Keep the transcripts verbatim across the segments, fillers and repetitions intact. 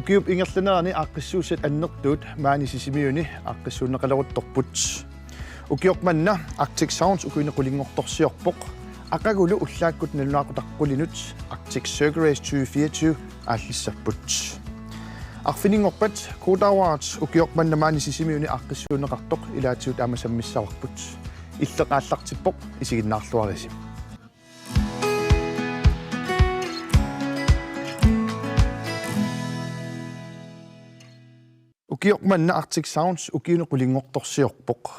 Ukiup ingerlanerani aaqqissuussat annertuut maani Sisimiuni aaqqissuunneqaleruttorput. Ukioq manna Arctic Sounds ukiuni qulinngortorsiorpoq. Aqagulu ullaakkut nalunaaqutaq qulinut Arctic Circle Race tyve fireogtyve aallissapput. Arfininngorpat Kodawaat ukioq manna maani Sisimiuni aaqqissuunneqartoq ilaatigut aamma sammissavarput. Illeq aallartippoq, isiginnaarluarisi. Ukioq manna Arctic Sounds ukiuni qulinngortorsiorpoq.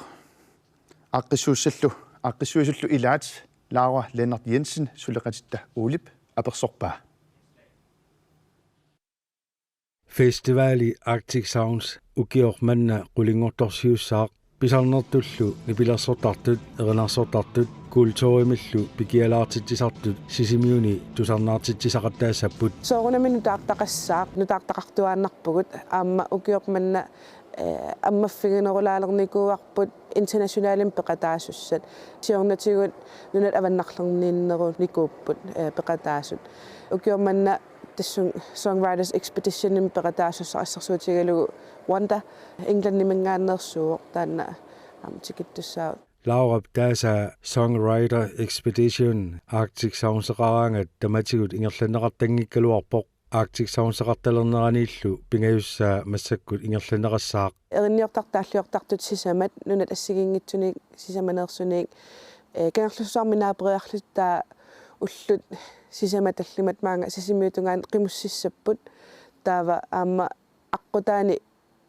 Aaqqissuussallu, aaqqissuisullu ilaat Laura Lennert Jensen suleqatitta Olip apersorpaa. Festivali Arctic Sounds ukioq manna qulinngortorsiussaaq pisarnertullu nipilersortartut, erinarsortartut, kulturimillu pikialaartitsisartut Sisimiuni tusarnaartitsisaqattaassapput. Soorunami nutaartaqassaaq, nutaartaqartuaannarpugut, aamma ukioq manna, eh, ammaffiginerulaalernikuuarput internationalimik peqataasussat. Siornatigut nunat avannarlerniinnerunikuupput, eh, peqataasut. Ukioq manna tassunga Songwriters Expeditionimik peqataasussaq assersuutigalugu Wanda, Englandiminngaanneersuuvoq, taanna aamma tikittussaavoq. Laurap taasaa Songwriter Expedition Arctic Soundseqaraangat tamatigut ingerlanneqartanngikkaluarpoq. Arctic Soundseqartalerneraniillu pingajussaa massakkut ingerlanneqassaaq. Erinniortartut taalliortartut sisamat, nunat assigiinngitsunik sisamaneersuniit, eh, Kangerlussuarmi naaperiarlutik, taava ullut sisamat tallimat maanga Sisimiut tungaanut qimussissapput, taava aamma aqqutaani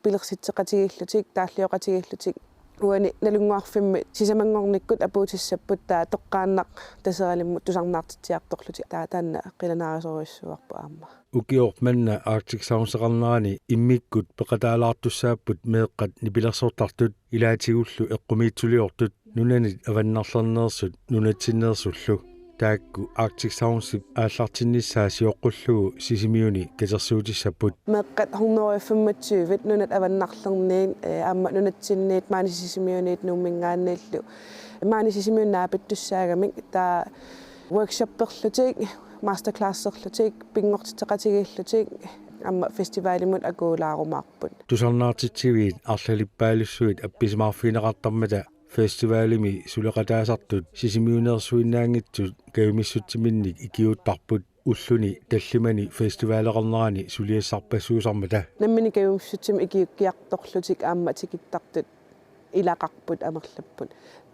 pilersitseqatigiillutik, taallioqatigiillutik, uani Nalunnguarfimmi sisamanngornikkut apuutissapput, taava toqqaannaq Taseralimmut tusarnaartitsiartorlutik, taava taanna qilanaarisorujussuuarput aamma. Ukioq manna Arctic Soundseqarnerani immikkut peqataalaartussaapput meeqqat nipilersortartut, ilaatigullu eqqumiitsuliortut, nunanit avannarlerneersut nunatsinneersullu. Taakku Arctic Soundsip aallartinnissaa sioqqullugu Sisimiuni katersuutissapput. Meeqqat hundrede femogtyve nunat avannarlerniit, eh, aamma nunatsinniit maani Sisimiuniit Nuumminngaanniillu. Maani Sisimiuni naapittussaagamik, taava workshopperlutik, masterclasserlutik, pinngortitseqatigiillutik, aamma festivalimut akuulaarumaarput. Tusarnaartitsiviit arlalippaalussuit appisimaarfigineqartarmata festivalimi suleqataasartut Sisimiuneersuinnaanngitsut kajumissutsiminnik ikiuuttarput ulluni tallimani festivaleqarnerani suliassarpassuusarmata. Nammineq kajumissutsiminnik ikiuukkiartorlutik aamma tikittartut ilaqarput amerlapput.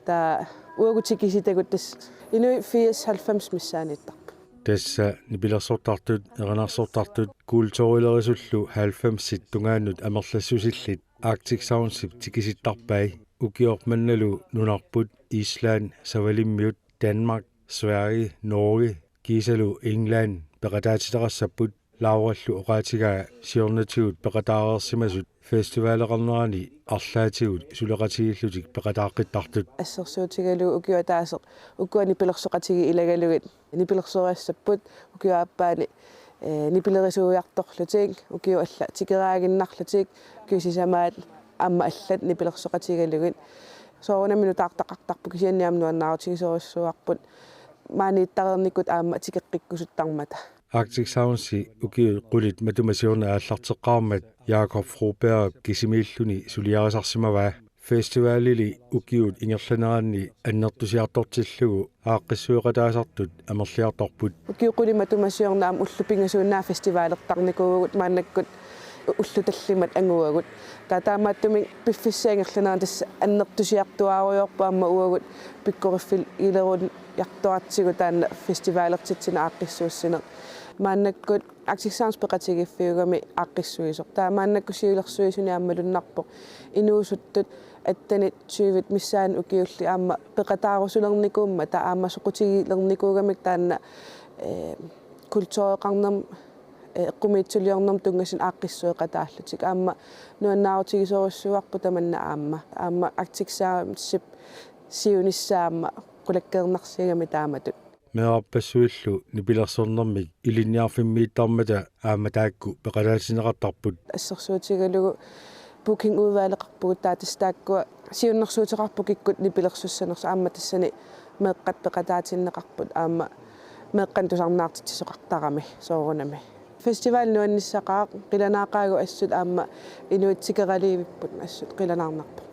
Taava uagut tikisitagut tassa inuit firs halvfems missaaniittarput. Tassa nipilersortartut, erinarsortartut, kulturilerisullu halvfemsit tungaannut amerlassusillit Arctic Soundsip tikisittarpai. Ukioq mannalu nunarput, Island, Savalimmiut, Danmark, Sverige, Norge, kiisalu England peqataatitaqassapput. Laurallu oqaatigaa siornatigut peqataareersimasut festivaleqarnerani arlaatigut suleqatigiillutik peqataaqqittartut. Assersuutigalugu ukioq ataaseq ukua nipilersoqatigiit ilagalugit nipilersoriassapput, ukiup aappaani, eh, nipilerisuiartorlutik, ukiut allat tikeraaginnarlutik, ukiut sisamaat aamma allat nipilersoqatigalugit. Soorunami nutaartaqartarput, kisianni aamma nuannaarutigisorujussuuarput maaniittareernikkut aamma tikeqqikkusuttarmata. Arctic Soundsi ukiut qulit matuma siorna aallarteqqaarmat Jakob Frobergip kisimiilluni suliarisarsimavaa. Festivalili ukiut ingerlaneranni annertusiartortillugu aaqqissueqataasartut amerliartorput. Ukiut qulit matuma siorna aamma ullut pingasuinnaat festivalertarnikuuvugut, maannakkut ullut tallimat anguagut. Taava taamaattumik piffissap ingerlanerani tassa annertusiartuaarujoorpoq aamma uagut pikkoriffigileruniartoratsigu taanna festivalertitsineq aaqqissuussineq. Maannakkut Arctic Sounds peqatigiiffiugami aaqqissuisoq. Taava maannakkut siulersuisuni aamma malunnarpoq inuusuttut attenit tyvit missaanni ukiullit aamma peqataarusulernikuummata, taava aamma soqutigilernikuugamik taanna, eh, kultureqarnermut, eh, eqqumiitsuliornermut tunngasunut aaqqissueqataallutik. Aamma nuannaarutigisorujussuuarput tamanna aamma. Aamma Arctic Soundsip siunissaq aamma qulakkeernarsigami taamatut. Meerarpassuillu nipilersornermik ilinniarfimmiittarmata aamma taakku peqataatinneqartarput. Assersuutigalugu bookingudvalgeqarpugut, taava tassa taakkua siunnersuuteqarput kikkut nipilersussanersut, aamma tassani meeqqat peqataatinneqarput aamma meeqqanik tusarnaartitsisoqartarami soorunami. Festival nuannissaqaaq, qilanaaqaagut assut aamma inuit tikeraliivipput assut qilanaarnarpoq.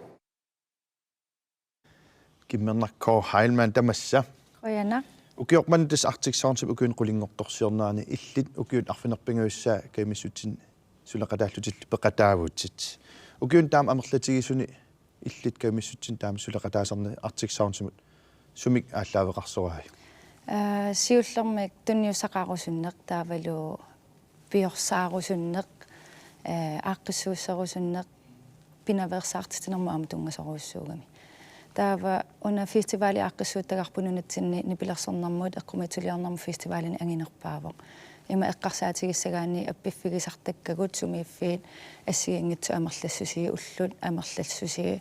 Kimmernaq K. Heilmann tamassa. Qujanaq. Ukioq manna tassa Arctic Soundsip ukiuni qulinngortorsiornerani illit ukiut arfineq-pingajussaat kajumissutsinik suleqataallutillu peqataavutit. Ukiuni taama amerlatigisuni illit kajumissutsinik taama suleqataaserni Arctic Soundsimut sumik aallaaveqarsoraajuk? Aa, siullermik tunniussaqarusunneq taavalu piorsaarusunneq, ee, aaqqissuusserusunneq pinaveersaartitsinermut aamma tunngasorujussuugami. Taava una festivali aaqqissuuttagarput nunatsinni nipilersornermut eqqumiitsuliornermut festivalinik anginerpaavoq. Ima eqqarsaatigissagaanni appiffigisartakkagut sumiiffiit assigiinngitsut amerlassusii, ullut amerlassusii,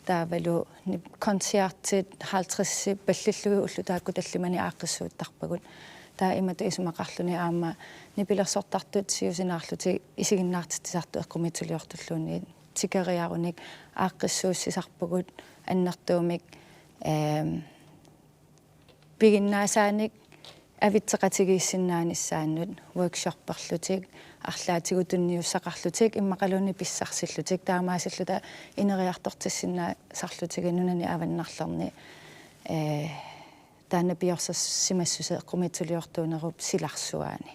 taavalu nip-, koncertit halvtredsit pallillugit ullut taakku tallimanik aaqqissuuttarpagut. Taava imatut isumaqarluni aamma nipilersortartut siusinaarlutik isiginnaartitsisartut eqqumiitsuliortulluunniit tikeriarunik aaqqissuussisarpugut annertuumik, eem, piginnaasaanik avitseqatigiissinnaanissaannut, workshopperlutik, arlaatigut tunniussaqarlutik, immaqaluunniit pissarsillutik, taamaasilluta ineriartortissinnaasarlutigit nunani avannarlerni, ee, taanna piorsarsimassuseq eqqumiitsuliortuunerup silarsuaani.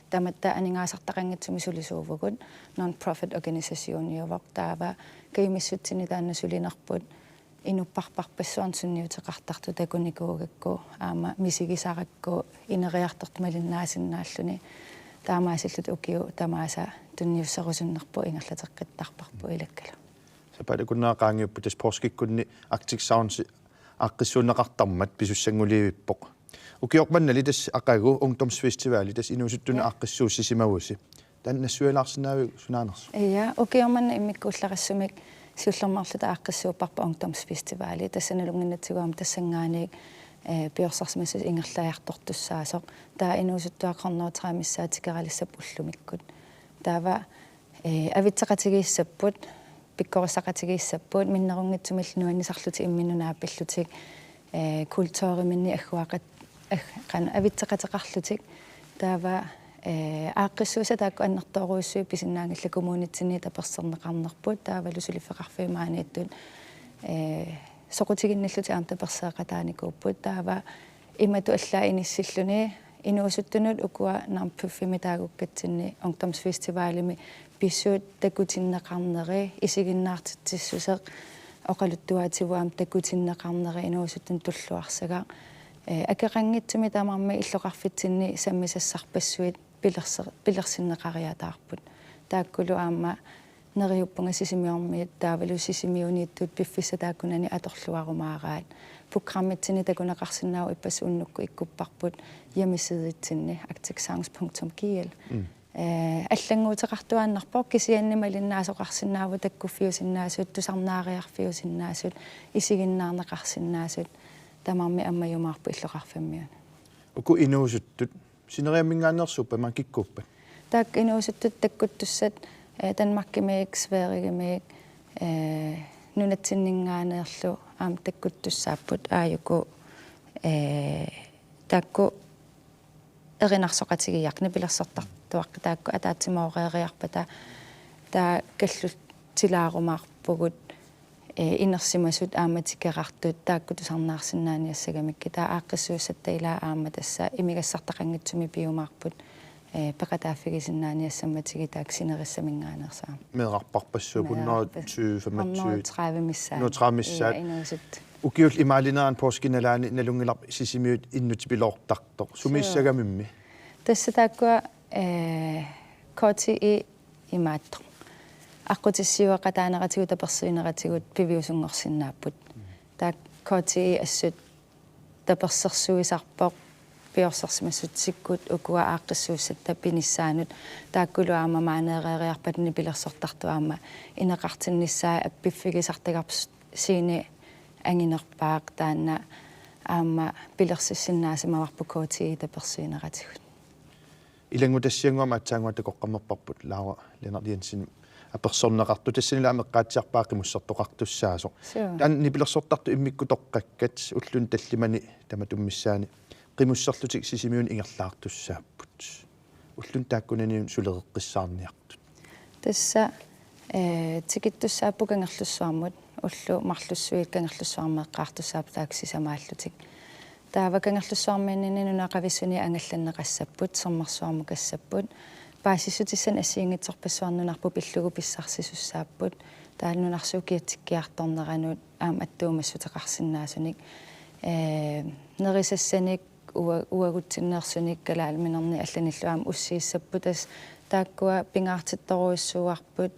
Tamatta aningaasartaqanngitsumik sulisuuvugut, non-profit organisationiuvoq, taava kajumissutsinni taanna sulinerput inuppassuarnut sunniuteqartartut takunikuugakku aamma misigisarakku ineriartortut malinnaasinnaallutik, taamaasilluta ukiut tamaasa tunniusserusunnerput ingerlateqqittarparput ilakkalu. Sapaatip akunnera qaangiupput tassa poorskikkunni Arctic Sounds aaqqissuunneqartarmat pisussannguliivippoq. Ukioq mannali tassa aqagu ungdomsfestivali tassa inuusuttuni Aa. aaqqissuussisimavusi. Taanna nassuialaarsinnaaviuk sunaanersoq? Ija, ukioq manna immikkuullarissumik siullermeerluta aaqqissuupparput ungdomsfestivali. Tassa nalunnginnatsigu aamma tassanngaanniit, ee, piorsarsimassuseq ingerlajartortussaasoq. Taava inuusuttuaqqat hundrede og tredive missaat tikeralissapput ullumikkut. Taava, ee, avitseqatigiissapput, pikkorissaqatigiissapput, minnerunngitsumillu nuannisarlutik imminnut naapillutik, ee, kulturiminni agguaqat-, ag-, qanoq avitseqateqarlutik. Taava, ee, aaqqissuussat taakku annertoorujussuit pisinnaanngillat, kommunitsinni tapersersorneqarnerput, taavalu suliffeqarfiit maaniittut, ee, soqutiginnillutik aamma taperseeqataanikuupput, taava imatut allaat inissilluni inuusuttunut ukua non-profitimi taagukkatsinni ungdomsfestivalimi pisut takutinneqarneri, isiginnaartitsissuseq oqaluttuaatigut aamma takutinneqarneri inuusuttunut tulluarsagaq. Ee, akeqanngitsumik tamarmik illoqarfitsinni sammisassarpassuit pilerser-, pilersinneqariataarput. Taakkulu aamma neriuppunga Sisimiormiut taavalu Sisimiuniittut piffissap taakkunani atorluarumaaraat. Programmitsinni takuneqarsinnaavoq ippassaq unnukkut ikkupparput hjemmesidetsinni arctic sounds punktum g l. Mm. Ee, allannguuteqartuaannarpoq kisianni malinnaasoqarsinnaavoq takkuffiusinnaasut, tusarnaariarfiusinnaasut, isiginnaarneqarsinnaasut, tamarmik ammajumaarput illoqarfimmiunut. Uku inuusuttut sineriamminngaanneersuuppat, maani kikkuuppat? Taakku inuusuttut takkuttussat, ee, Danmarkimiit, Sverigemiit, ee, nunatsinninngaanneerlu aamma takkuttussaapput aajuku, ee, taakku erinarsoqatigiiaat, nipilersortartuaqqat taakku ataatsimooreeriarpata, taava kallutilaarumaarpugut, ee, inersimasut aamma tikerartut taakku tusarnaarsinnaaniassagamikkit, taava aaqqissuussatta ilaat aamma tassa imigassartaqanngitsumik piumaarput, ee, peqataaffigisinnaaniassammatigit taakku sinerissaminngaanneersut aamma. Meerarpassuit, meerarpassuit, hundrede tyve, femogtyve, hundrede tredive missaat. Hundrede tredive missaat. Ja, inuusuttut. Ukiullu imaalinerani poorskip nalaani nalunngilarput Sisimiut innuttipilortartoq. Suu. Sumiissagamimmi? Tassa taakkua, ee, K T I imaattoq. Aqqutissiueqataaneratigut tapersiineratigut piviusunngorsinnaapput. Taakku K T I assut tapersersuisarpoq piorsarsimassutikkut ukua aaqqissuussatta pinissaanut. Taakkulu aamma maaneereeriarpata nipilersortartut aamma ineqartinnissaat appiffigisartagarput, scene anginerpaaq, taanna aamma pilersissinnaasimavarput K T I tapersiineratigut. Ilanngutassiannguamik aatsaannguaq takoqqammerparput Laura Lennert Jensen apersorneqartoq, tassanilu aamma eqqaatsiarpaa qimussertoqartussaasoq. Suu. Taanna nipilersortartut immikkut toqqakkat ulluni tallimani tamatummissaani qimusserlutik Sisimiuni ingerlaartussaapput. Ulluni taakkunani sulereqqissaarniartut. Tassa, ee, tikittussaapput Kangerlussuarmut, ullut marlussuit Kangerlussuarmi eqqaartussaapput taakku sisamaallutik. Taava Kangerlussuarmiinninni nunaqavissuni angallanneqassapput, sermersuarmukassapput, paasissutissanik assigiinngitsorpassuarnut nunarput pillugu pissarsisussaapput, taava nunarsuup kiatsikkiartorneranut aamma attuumassuteqarsinnaasunik, ee, nerisassanik ua-, uagutsinneersunik kalaaliminernik allanillu aamma ussiissapput, tassa taakkua pingaartittorujussuuarput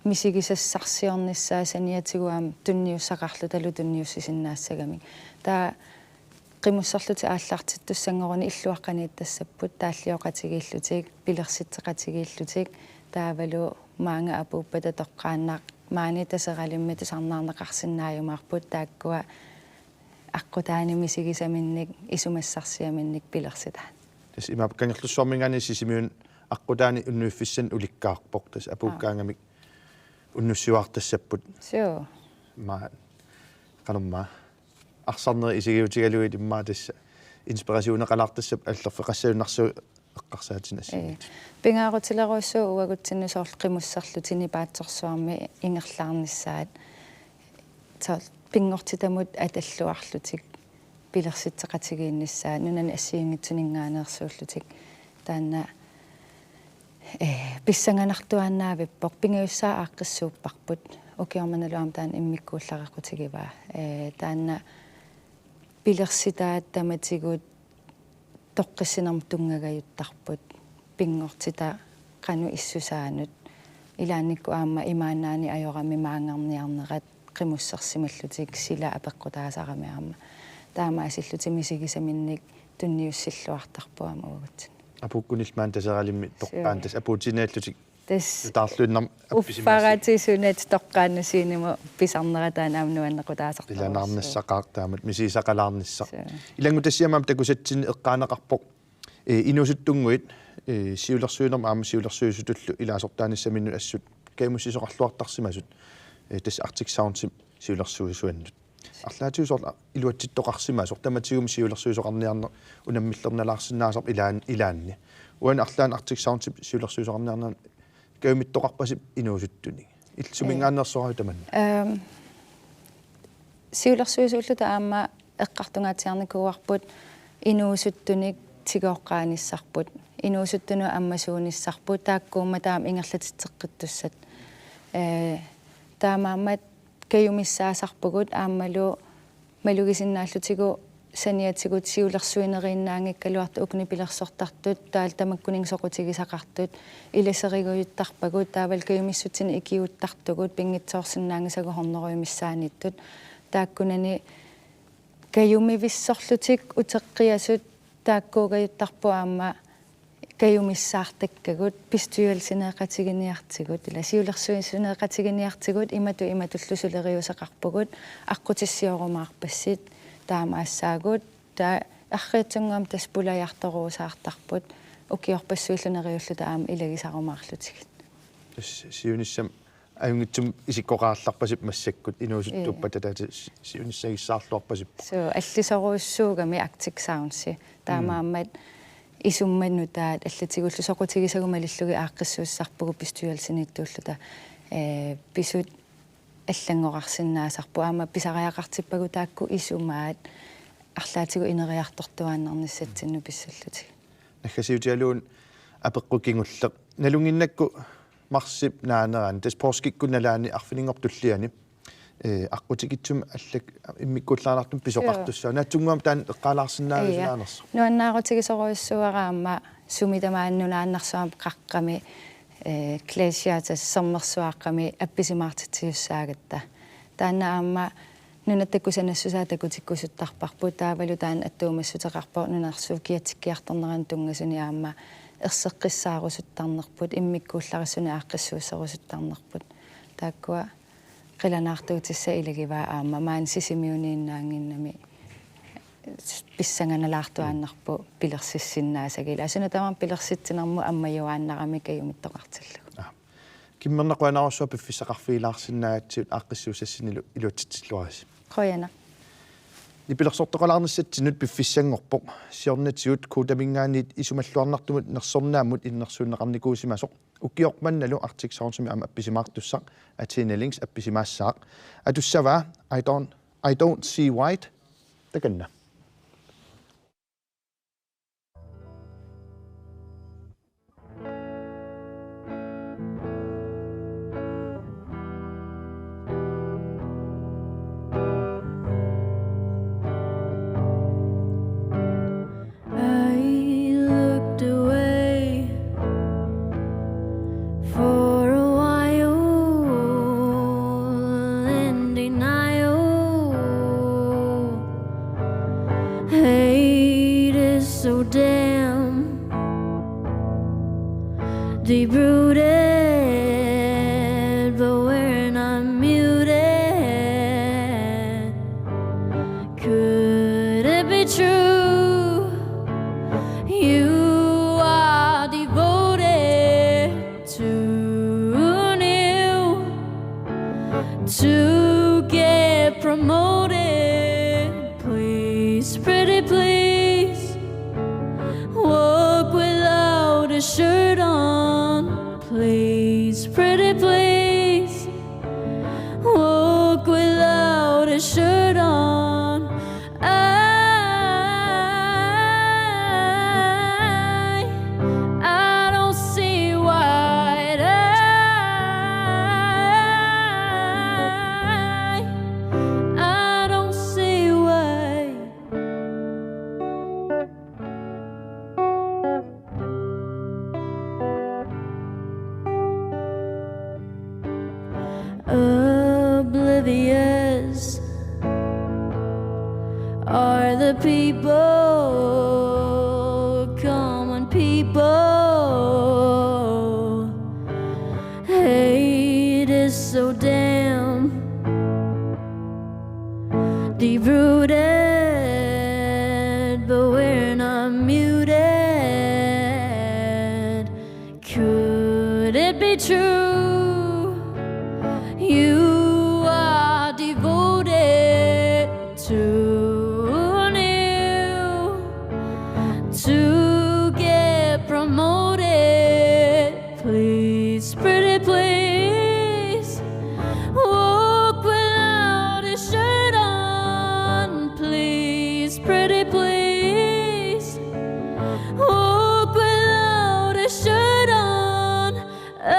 misigisassarsiornissaat saniatigut aamma tunniussaqarlutalu tunniussisinnaassagamik. Taava qimusserlutik aallartittussanngoruni illuaqqaniittassapput taallioqatigiillutik, pilersitseqatigiillutik, taavalu maanga apuuppata toqqaannaq maani Taseralimmi tusarnaarneqarsinnaajumaarput taakkua aqqutaani misigisaminnik isumassarsiaminnik pilersitaat. Tassa imaappoq Kangerlussuarminngaanniit Sisimiuni aqqutaani unnuiffissanik ulikkaarpoq, tassa apuukkaangamik unnussiuartassapput. Suu. Maa, qanormaa. Arsarnerit isigiutigalugit immaqa tassa inspirationeqalaartassapput allerfeqassagunarsuaq eqqarsaatinik assigiit. Ee, pingaarutilerujussuuvoq uagutsinnut soorlu qimusserlutik nipaatsorsuarmik ingerlaarnissaat. Soorlu pinngortitamut atalluarlutik pilersitseqatigiinnissaat nunani assigiinngitsuninngaanneersuullutik taanna, ee, pissanganartuaannaavippoq, pingajussaat aaqqissuupparput, ukioq mannalu aamma taanna immikkuullareqqutigivaa. Ee, taanna pilersitaat tamatigut toqqissinermut tunngagajuttarput, pinngortitaq qanoq issusaanut, ilaannikkut aamma imaannaanit ajorami maanngarniarnerat qimussersimallutik sila apeqqutaasarami aamma. Taamaasillutik misigisaminnik tunniussilluartarput aamma uagutsinnut. Apuukkunillu maani Taseralimmi toqqaannaq. Suu. Tassa apuutinniallutik. Tassa nutaarluinnarmik appisimassuk. Uffarati sunat toqqaannaq scenemut pisarnera taanna aamma nuannequtaasartorujussuuvoq. Ilanaarnassaqaaq taamatut misigisaqalaarnissaq. Suu. Ilanngutassiami aamma takusatsinni eqqaaneqarpoq, ee, inuusuttunnguit, ee, siulersuinermi aamma siulersuisutullu ilaasortaanissaminnut assut kajumissisoqarluartarsimasut, ee, tassa Arctic Soundsip siulersuisuannut. Arlaatigut soorlu iluatsittoqarsimasoq tamatigumi siulersuisoqarniarneq unammillernalaarsinnaasarpoq ilaan-, ilaanni. Uani arlaanni Arctic Soundsip siulersuisoqarniarneq kajumittoqarpasi inuusuttunik. Illit suminngaanneersoraavit tamanna? Ehm, siulersuisuulluta aamma eqqartungaatsiarnikuuarput inuusuttunik tigooqqaanissarput, inuusuttunut ammasuunissarput, taakkuummata aamma ingerlatitseqqittussat. Ee, taamaammat kajumissaasarpugut aammalu malugisinnaalluta saniatigut siulersuineriinnaanngikkaluartut ukuni pilersortartut, taavalu tamakkuninnga soqutigisaqartut, ilaserigajuttarpagut, taavalu kajumissutsinik ikiuuttartugut, pinngitsoorsinnaanngisagut horneriumissaaniittut. Taakkunani kajumivissorlutik uteqqiasut taakkuugajuttarput aamma kajumissaartakkagut, bestyrelsineeqatiginiartigut, ila siulersuineeqatiginiartigut, imatut imatullu suleriuseqarpugut, aqqutissioorumaarpassit, taamaassaagut, taava arriitsunnguamik tassa pulajartoruusaartarput, ukiorpassuillu neriulluta aamma ilagisarumaarlutigit. Tassa siunissami ajunngitsumik isikkoqarallarpasipput massakkut, inuusuttuuppata. Ee. Taava si-, siunissagissaarluarpasipput. Suu, allisorujussuugami Arctic Soundsi. Mm. Taamaammat isummat nutaat allatigullu soqutigisagut malillugit aaqqissuussisarpugut bestyrelsiniittuulluta, ee, pisut allanngorarsinnaasarput. Aamma pisariaqartippagut taakku isumaat arlaatigut ineriartortuaannarnissatsinnut pissallutigit. Naggasiutigalugu apeqqut kingulleq. Nalunnginnakku marsip naanerani, tassa poorskip nalaani arfininngortup tulliani, ee, aqqutikitsumik allak immikkuullaannartumik pisoqartussaavoq. Suu. Naatsunnguamik taanna eqqaalaarsinnaavisi naanersoq? Nuannaarutigisorujussuuara aamma sumi tamaani nunaannarsuarmi qaqqami, ee, Glacier, tassa sermersuaqqami appisimaartitsissaagatta. Taanna aamma nunatta kusanassusaa takutikkusuttarparput, taavalu taanna attuumassuteqarpoq nunarsuup kiatsikkiartorneranut tunngasunik aamma erseqqissaarusuttarnerput, immikkuullarissunik aaqqissuusserusuttarnerput. Taakkua qilanaartuutissat ilagivaat aamma maani Sisimiuniinnaannginnami pissanganalaartuaannarpoq pilersissinnaasagit. Ila suna tamarmi pilersitsinermut ammajuaannarami kajumittoqartillugu. Aa. Kimmerneq qujanarsuaq piffissaqarfigilaarsinnaagatsigit, aaqqissuussassinilu iluatsitsilluarisi. Qujanaq. Nipilersortoqalaarnissatsinnut piffissanngorpoq. Siornatigut Kodaminngaanniit isumalluarnartumut nersornaammut innersuunneqarnikuusimasoq. Ukioq mannalu Arctic Soundsimi aamma appisimaartussaq, Athena Links appisimaassaaq. Atussavaa I don't, I don't see white. Takanna. I looked away for a while in denial. Hate is so damn deep rooted, but we're not muted. Could it be true? You are devoted to new, to get promoted. Please, pretty please, walk without a shirt on. Please, pretty please, walk without a shirt on. I, I don't see white. I, I don't see white. Oblivious are the people, common people. Hate is so damn deep rooted, but we're not muted. Could it be true? You are devoted to new, to get promoted. Please, pretty please, walk without a shirt on. Please, pretty please, walk without a shirt on. I,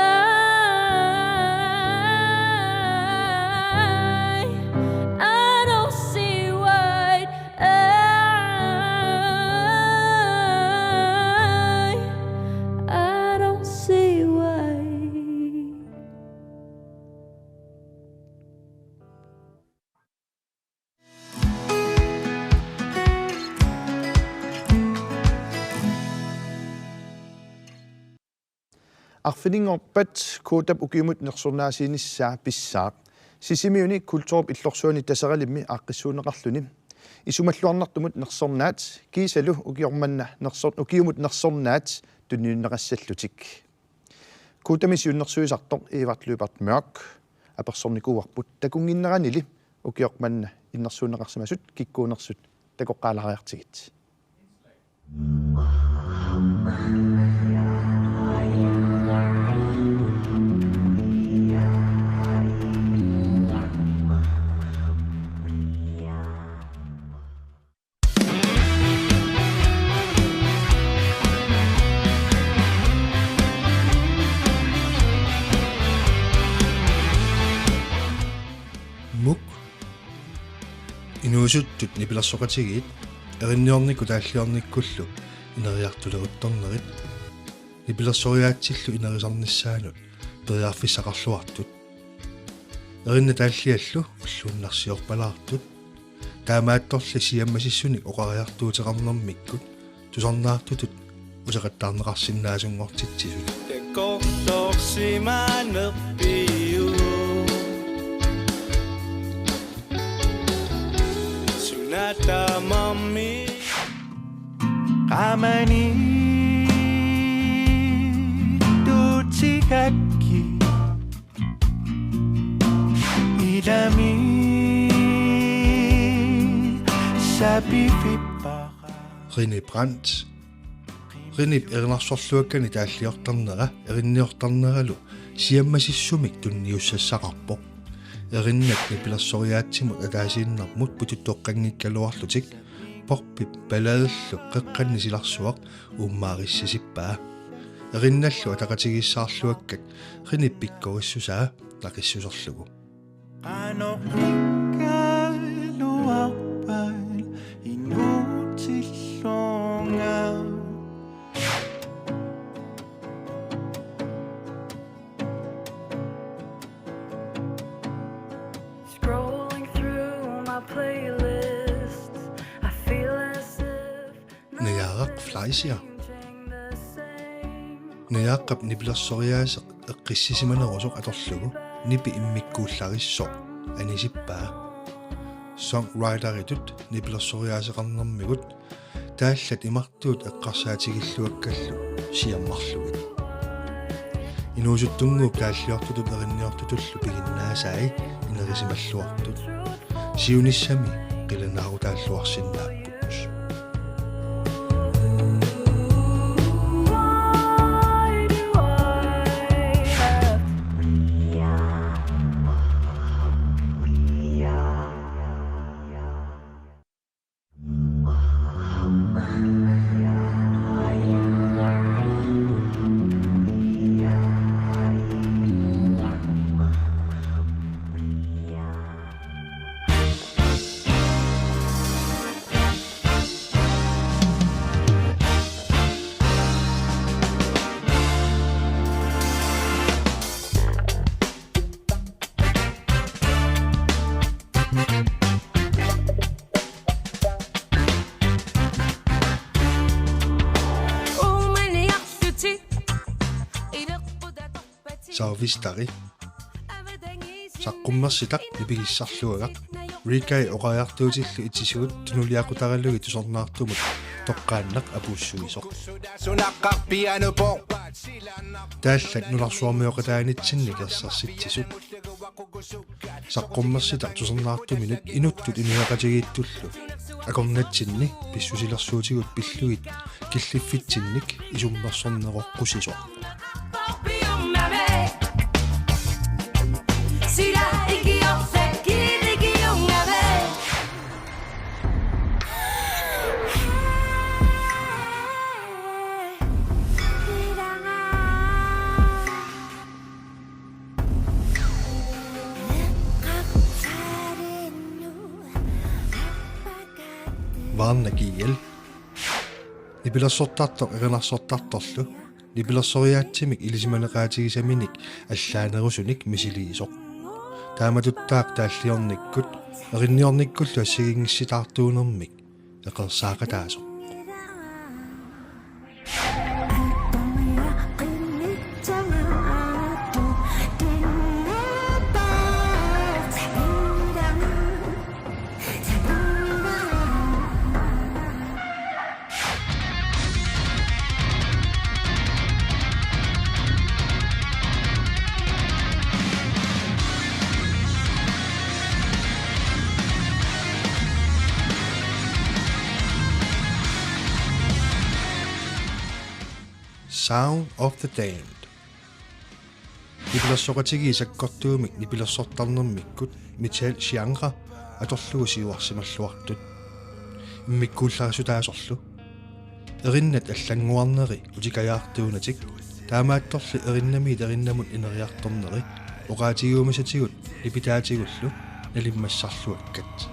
I don't see white. I, I don't see white. Arfininngorpat Kodap ukiumut nersornaasiinissaa pissaaq. Sisimiuni kulturip illorsuani Taseralimmi aaqqissuunneqarluni. Isumalluarnartumut nersornaat kiisalu ukioq manna nersor-, ukiumut nersornaat tunniunneqassallutik. Kodami siunnersuisartoq Edvard Lyberth Mørch apersornikuuarput takunnginneranili ukioq manna innersuunneqarsimasut kikkuunersut takoqqaalaariartigit. Muk. Inuusuttut nipilersoqatigiit erinniornikkut taalliornikkullu ineriartuleruttornerit. Nipilersoriaatsillu inerisarnissaanut periarfissaqarluartut. Erinnat taalliallu ulluinnarsiorpalaartut. Taamaattorli siammasissunik oqariartuuteqarnermikkut tusarnaartutut uteqattaarneqarsinnaasunngortitsisut. Takorloorsimanerpiuk. Suna tamarmi. Qamani tuutigakku. Ilami René Brandt. Renep erinarsorluakkani taalliortarnera erinniortarneralu siammasissumik tunniussassaqarpoq. Erinnat nipilersoriaatsimut ataasiinnarmut pututtoqqanngikkaluarlutik poppip balladillu qeqqanni silarsuaq uummaarissisippaa. Erinnallu ataqatigiissaarluakkat Renep pikkorissusaa naqissuserlugu. Scrolling through my playlists, I feel as if Najaaraq Fleischer. Najaaqqap nipilersoriaaseq eqqissisimanerusoq atorlugu nipi immikkuullarissoq anisippaa. Songwriteritut nipilersoriaaseqarnermigut taallat imartuut eqqarsaatigilluakkallu siammarlugit. Inuusuttunnguup taalliortutut erinniortutullu piginnaasai inerisimalluartut. Siunissami qilanaarutaalluarsinnaapput. Saavistari. Saqqummersitaq nipigissarluagaq. Rikai oqariartuutillu itisugut tunuliaqutaralugit tusarnaartumut toqqaannaq apuussuisoq. Taallat nunarsuarmioqataanitsinni kersersitsisut. Saqqummersitaq tusarnaartuminut inuttut inuiaqatigiittullu akornatsinni pissusilersuutigut pillugit killiffitsinnik isummersorneroqqusisoq. Varna G L. Nipilersortartoq erinarsortartorlu nipilersoriaatsimik ilisimaneqaatigisaminik allaanerusunik misiliisoq. Taamatuttaaq taalliornikkut erinniornikkullu assigiinngissitaartuunermik eqersaaqataasoq. Sound of the Damned. Nipilersoqatigiit sakkortuumik nipilersortarnermikkut metal genre atorlugu siuarsimalluartut. Immikkuullarissutaasorlu. Erinnat allannguarneri utikajaartuunatik, taamaattorli erinnamiit erinnamut ineriartorneri, oqaatigiumisatigut nipitaatigullu nalimmassarluakkat.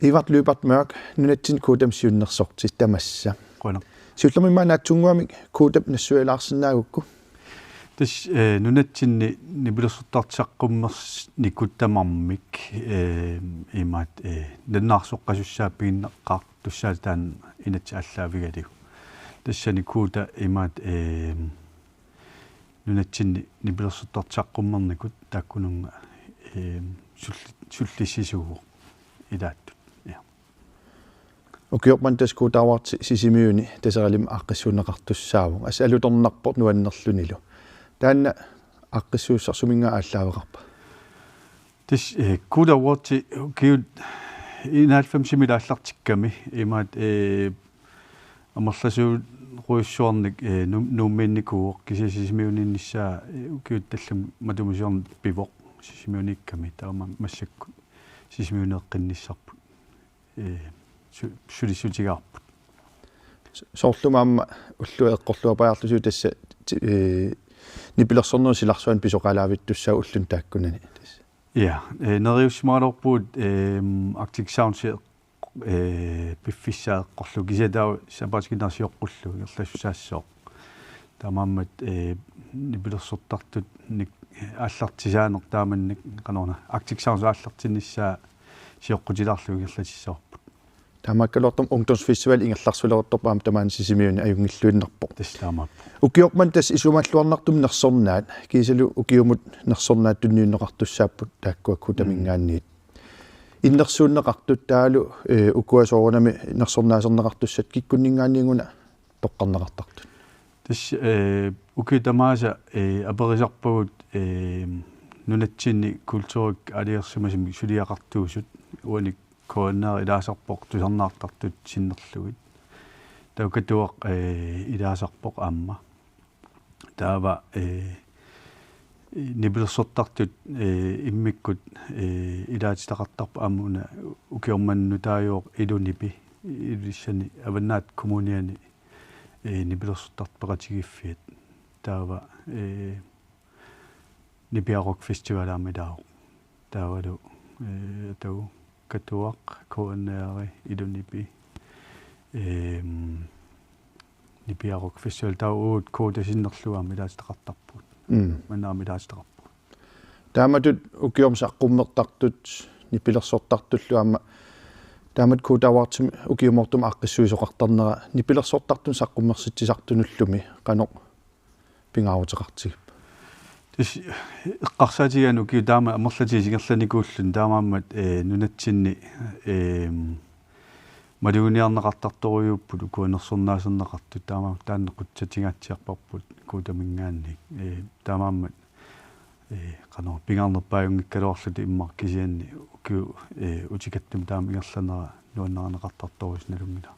Evert Lyberth Mørch, nunatsinni Kodap siunnersortit, tamassa. Qujanaq. Siullermik immaqa naatsunnguamik Kodap nassuialaarsinnaagukku. Tassa, eh, nunatsinni nipilersortartut saqqummernikut tamarmik, eh, imaat, eh, nalunaarsoqqasussaaffigineqartussaavoq, taanna inatsit aallaavigalugu. Tassani Koda imaat, eh, nunatsinni nipilersortartut saqqummernikut taakkununnga, eh, sulli-, sullissisuuvoq ilaattut. Ja. Ukioq manna tassa Kuuta Awards Sisimiuni Taseralimmi aaqqissuunneqartussaavoq. Assut alutornarpoq nuannerlunilu. Taanna aaqqissuussaq suminngaanniit aallaaveqarpa? Tassa, eh, Kuuta Awards ukiut enoghalvfemsimili aallartikkami imaat, eh, amerlasuut rujussuarnik, eh, nu-, Nuummiinnikuuvoq kisianni Sisimiuniinnissaa, eh, ukiut tallimat matuma siorna pivoq Sisimiuniikkami taama massakkut Sisimiuneeqqinnissarput. Eh, su-, sulissutigaarput. Soorlu aamma ulloq eqqorluapajaarlusi tassa ti-, eh, nipilersornerup silarsuani pisoqalaavittussaavoq ulluni taakkunani. Ja, eh, neriussimagaluarpugut, eh, Arctic Sounds, eh, piffissaq eqqorlugu kisianni taava sapaatip-akunnera sioqqullugu ingerlasussaassaaq. Taamaammat, eh, nipilersortartut nik-, aallartisaaneq taamannak qanoruna Arctic Sounds aallartinnissaa sioqqutilaarlugu ingerlatissavarput. Taamaakkaluartoq ungdomsfestival ingerlarsuleruttorpoq aamma tamaani Sisimiuni ajunngilluinnarpoq. Tassa taamaappoq. Ukioq manna tassa isumalluarnartumik nersornaat, kiisalu ukiumut nersornaat tunniunneqartussaapput taakkua Kuutaminngaanniit. Innersuunneqartut taavalu, eh, ukua soorunami nersornaaserneqartussat kikkunninngaanniit una toqqarneqartartut? Tassa, eh, ukiut tamaasa, eh, aperisarpagut, eh, nunatsinni kulturikkut aalajangersimasumik suliaqartuusut, uani K N R ilaasarpoq tusarnaartartut sinnerlugit. Taava Katuaq, eh, ilaasarpoq aamma. Taava, eh, nipilersortartut, eh, immikkut, eh, ilaatitaqartarput aamma una ukioq manna nutaajuvoq Ilunipi, Ilulissani Avannaata Kommuniani, eh, nipilersortartut peqatigiiffiat. Taava, eh, Nipiaruk Festival aamma ilaavoq. Taavalu, eh, taava Katuaq, K N R, Ilunipi, ehm, Nipiaruk Festival taava uagut Kuuta sinnerlugu aamma ilaatitaqartarpugut. Mm. Manna aamma ilaatitaqarpugut. Taamatut ukiormi saqqummertartut, nipilersortartullu aamma taamatut Kuuta Awardsimi ukiumoortumik aaqqissuisoqartarnera nipilersortartunut saqqummersitsisartunullumi qanoq pingaaruteqartigippa? Tassa eqqarsaatigaanni ukiut taama amerlatigisut ingerlanikuulluni taamaammat, eh, nunatsinni, ehm, maluginiarneqartartorujuupput ukua nersornaaserneqartut taama taanna qutsatingaatsiarparput Kuutaminngaanniit. Eh, taamaammat, eh, qanoq pingaarnerpaajunngikkaluarluta immaqa kisianni ukiut, eh, utikattumik taama ingerlanera nuannarineqartartorujussuuvoq nalunngilara.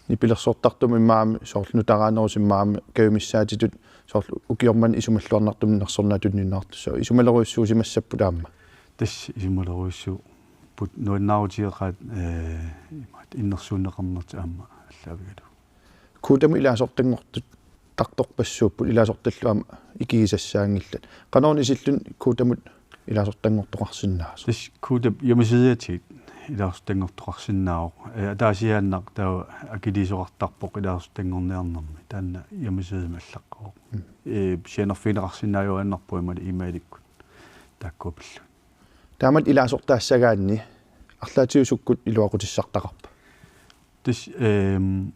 Nipilersortartumut immaqa aamma soorlu nutaraannerusumik aamma kajumissaatitut soorlu ukioq manna isumalluarnartumik nersornaat tunniunneqartussaapput. Isumalerujussuusimassapput aamma. Tassa isumalerujussuupput nuannaarutigeqaat, eh, imaat innersuunneqarnertik aamma aallaavigalugu. Kuutamut ilaasortanngortut tartorpassuupput ilaasortallu aamma ikigisassaanngillat. Qanoruna isilluni Kuutamut ilaasortanngortoqarsinnaasoq? Tassa Kuutap hjemmesidiatigut ilaasortanngortoqarsinnaavoq. Eh, ataasiaannaq taava akiliisoqartarpoq ilaasortanngorniarnermi. Taanna hjemmesidemi allaqqavoq. Mm. Eh, sianerfigineqarsinnaajuaannarpoq imaluunniit e-mailikkut. Taakkua pillugit. Taamatut ilaasortaassagaanni arlaatigut sukkut iluaqutissartaqarpa? Tassa, ehm,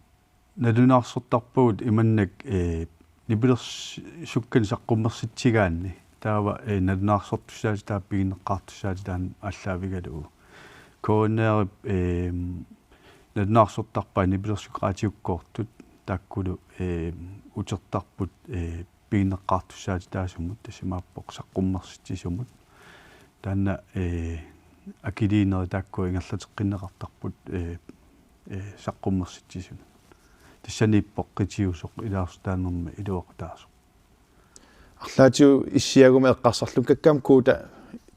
nalunaarsortarpagut imannak, eh, nipilers-, sukkanik saqqummersitsigaanni. Taava, eh, nalunaarsortussaatitaat piginneqqaartussaatitaat aallaavigalugu. K N R-ip, eh, nalunaarsortarpai nipilersukkut radiukkoortut taakkulu, eh, utertarput, eh, piginneqqaartussaatitaasumut tassa imaappoq saqqummersitsisumut. Taanna, eh, akiliinerit taakkua ingerlateqqinneqartarput, eh, eh, saqqummersitsisunut. Tassaniippoq qitiusoq ilaasortaanermi iluaqutaasoq. Arlaatigut issiaguma eqqarsarlunga kakkaak Kuuta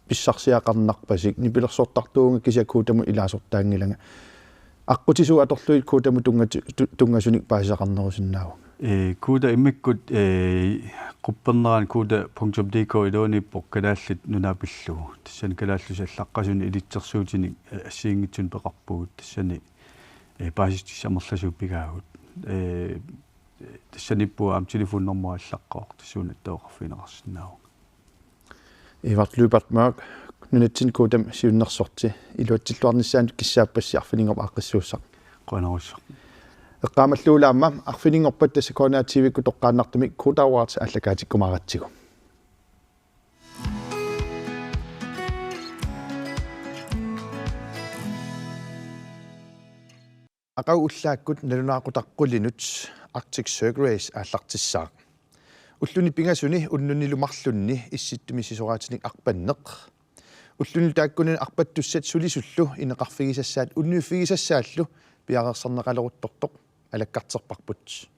pissarsiaqarnarpasik nipilersortartuuvunga kisianni Kuutamut ilaasortaanngilanga. Aqqutisuut atorlugit Kuutamut tunnga-, tu-, tunngasunik paasisaqarnerusinnaavunga. Eh, Kuuta immikkut, eh, quppernerani kuuta punktum D K iluaniippoq Kalaallit Nunaat pillugu. Tassani kalaallisut allaqqasunik ilitsersuutinik, eh, assigiinngitsunik peqarpugut. Tassani, eh, paasissutissat amerlasuut pigaagut. Eh, tassaniippugut aamma telefonnummeri allaqqavoq tassuuna attaveqarfigineqarsinnaavunga. Edvard Lyberth Mørch, nunatsinni Kuutami siunnersorti, iluatsilluarnissaanut kissaappassi arfininngorpat aaqqissuussaq. Qujanarsuaq. Eqqaamallugu aamma arfininngorpat tassa K N R T V-kkut toqqaannartumik Kuuta Awards aallakaatikkumaaratsigu. Aqagu ullaakkut nalunaaqutaq qulinut Arctic Circle Race aallartissaaq. Ulluni pingasuni unnunnilu marlunni Issittumi sisoraatinik arpanneq. Ulluni taakkunani arpattussat sulisullu ineqarfigisassaat unnuiffigisassaallu piareersarneqaleruttortoq alakkarterparput.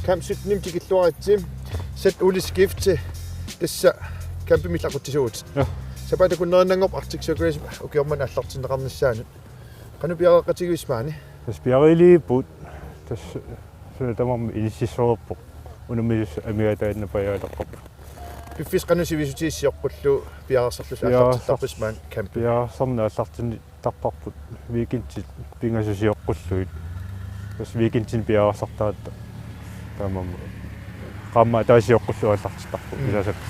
Camp syttenimi tikilluaritsi. Sat Ole Skifte tassa campimik aqutsisuuvutit. Ja. Sapaatip akunnerinnanngorpoq Arctic Circle Race ukioq manna aallartinneqarnissaanut. Qanoq piareeqqatigivissi maani? Tassa piareerpugut. Tassa suna tamarmi inississorpoq. Unammisussat amigaataannarpajaalerput. Piffissaq qanoq sivisutigissi sioqqullugu piareersarlusi Piareersar- aallartittarpisi maani campi? Piareersarneq aallartinni- tarparput weekendit pingasut sioqqullugit. Tassa weekendini piareersartaratta taamaammat qaammat ataaseq sioqqullugu aallartittarpugut. Mm. Ilaasakka.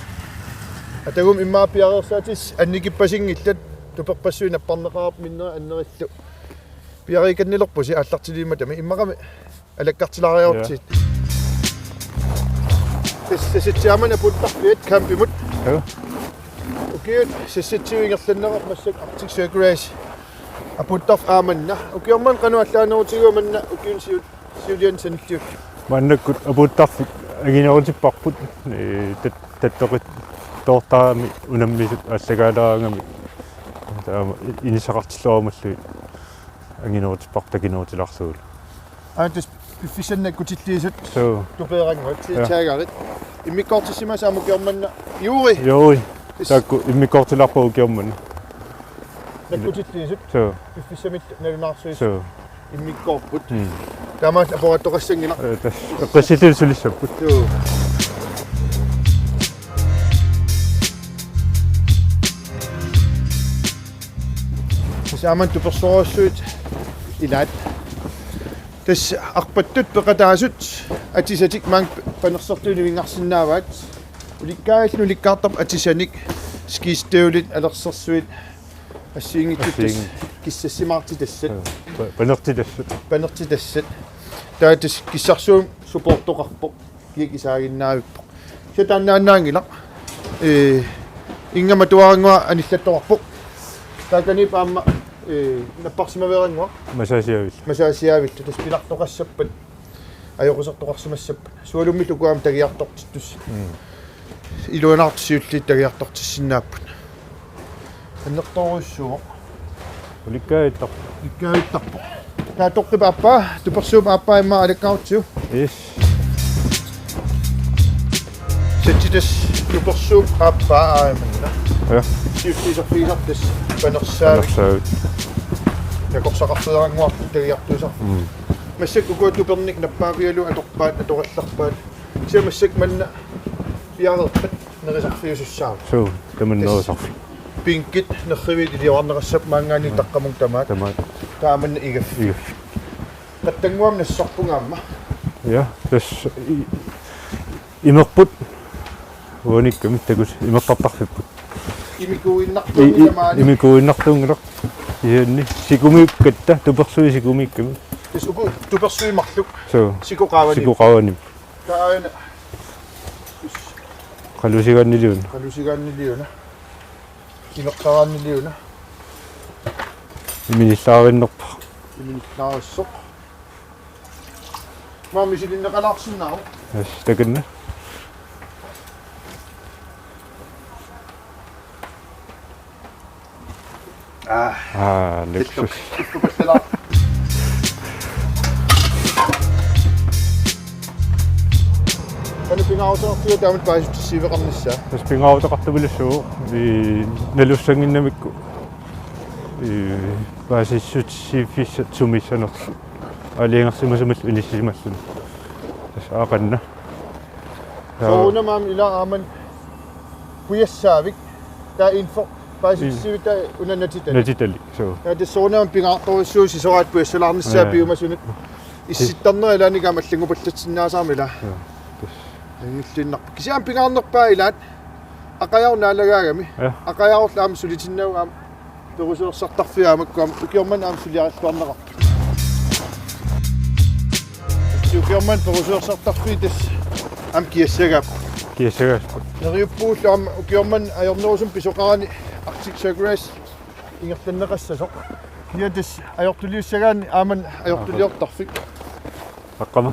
Atagu immaqa piareersaatit annikippasinngillat, tuperpassuit napparneqarput minnerit annerillu. Piareeqqannilerpusi aallartiliimatami immaqami alakkartilaariarutsigit. Ja. Tassa sassatsiaammat apuuttarfiat campimut. Ja. Ukiut sassatsiut ingerlannerat massakkut Arctic Circle Race apuuttarfik aamma manna. Ukioq manna qanoq allaanerutigiva manna ukiuni siu-, siuliani sanilliullugu? Maannakkut apuuttarfik anginerutipparput, ee, tat-, tattoqittoortarami unammisut aallakaataraangamik. Taama i-, inissaqartilluarumallugit anginerutipparput takinerutilaarlugulu. Aana tassa piffissami nakkutilliisut. Suu. Tupeerannguit, ja, tiitaagarit. Immikkoortissimasut aamma ukioq manna. Juuri. Juuri. Is- Taakku immikkoortilaarpagut ukioq manna. Nakkutilliisut. Suu. Piffissami nalunaarsuisa. Suu. Immikkoorput. Mm. Taamaammat aporaattoqassanngilaq. Ee, tassa eqqissillugit sulissapput. Suu. Tassa aamma tupersorujussuit ilaat. Tassa arpattut peqataasut atisatik maanga panerserlugit nivinngarsinnaavaat. Ulikkaagallu ulikkaartarput atisanik, skistøvlit, alersersuit, assigiinngitsut tassa. Assigiinngitsut. Kissassimaartitassat. Joo, pa-, panertitassat. Panertitassat. Taava tassa kissarsuarmi supportoqarpoq. Kiak isaaginnaavippoq. Kisianni taannaannaanngilaq. Ee, inngama tuarannguaq anillattoqarpoq. Taakaniippoq aamma, ee, napparsimaveerannguaq. Massageiavillu. Massageiavillu. Tassa pilartoqassappat. Ajoqusertoqarsimassappat. Sualummillu uku aamma tagiartortittussat. Mm. Iluanaartut siulliit tagiartortissinnaapput. Annertoorujussuuvoq. Ulikkaavittarpoq. Ulikkaavittarpoq. Taava toqqip aappaa, tupersuup aappaa immaqa alakkarutsigu. Yes. Sassatit tupersuup aappaa aamma manna. Ja. Siulliit iserfigisartut tassa panersaavik. Panersaavik. Nakorsaqarfeerannguarput tagiartuusarfik. Mm. Massakkut ukua tupernik nappaavigalugit atorpaat, atorallarpaat. Kisianni massakkut manna piareerpat nerisarfiusussaavoq. Suu, tamanna nerisarfik. Pinkit nerriviit iliorarneqassapput maanngaanniit taqqamunga tamaat. Tamaat. Taava manna igaffik. Igaffik. Qattannguamik nassorpunga aamma. Ja, tassa i-, imerput. Uanikkami takuss imertartarfipput. Imikuuinnartuunngilaq. I-, i-, maani. Imikuuinnartuunngilaq. Kisianni sikumiikkatta, tupersuit sikumiikkami. Tassa uku tupersuit marluk. Suu. Sikoqaavani. Sikoqaavani. Taava aana. Qalusigaanniliuna. Qalusigaanniliuna. Imeqqaraanniliuna. Iminillaariinnerpara. Iminillarissoq. Maani misilinneqalaarsinnaavoq. Yes, takanna. Aa. Aa, luksus. Qanoq pingaaruteqarpiuk taamatut paasissutissiiveqarnissaa? Tassa pingaaruteqartupilussuuvoq, ii, nalussannginnamikku, ii, paasissutissiiffissat sumiissanerlu. Aalajangersimasumillu inissisimalluni. Tassa aaqanna. Soorunami aamma ila aamma pujassaavik. Taava info paasissutissiivik taava una natitalik. Natitalik, suu. Taava tassa soorunami pingaartorujussuuvoq sisoraat pujassalaarnissaa. Jaa. Piumasunut. Issittarnera ilaanni aamma allanngupallatsinnaasarami ila. Jaa. Tassa. Angilliinnarpoq. Kisianni pingaarnerpaat ilaat. Aqajarut naalagaagami. Ja. Aqajarut aamma sulitinnagu aamma perusuersartarfiit aamma ukioq manna aamma suliarilluarneqarput. Ukioq manna perusuersartarfiit tassa aamma kiassagaapput. Kiassagaapput. Neriuppugut aamma ukioq manna ajornerusumik pisoqarani Arctic Circle Race ingerlanneqassasoq. Ja tassa ajortuliussagaanni aamma ajortuliortarfik. Aqqama.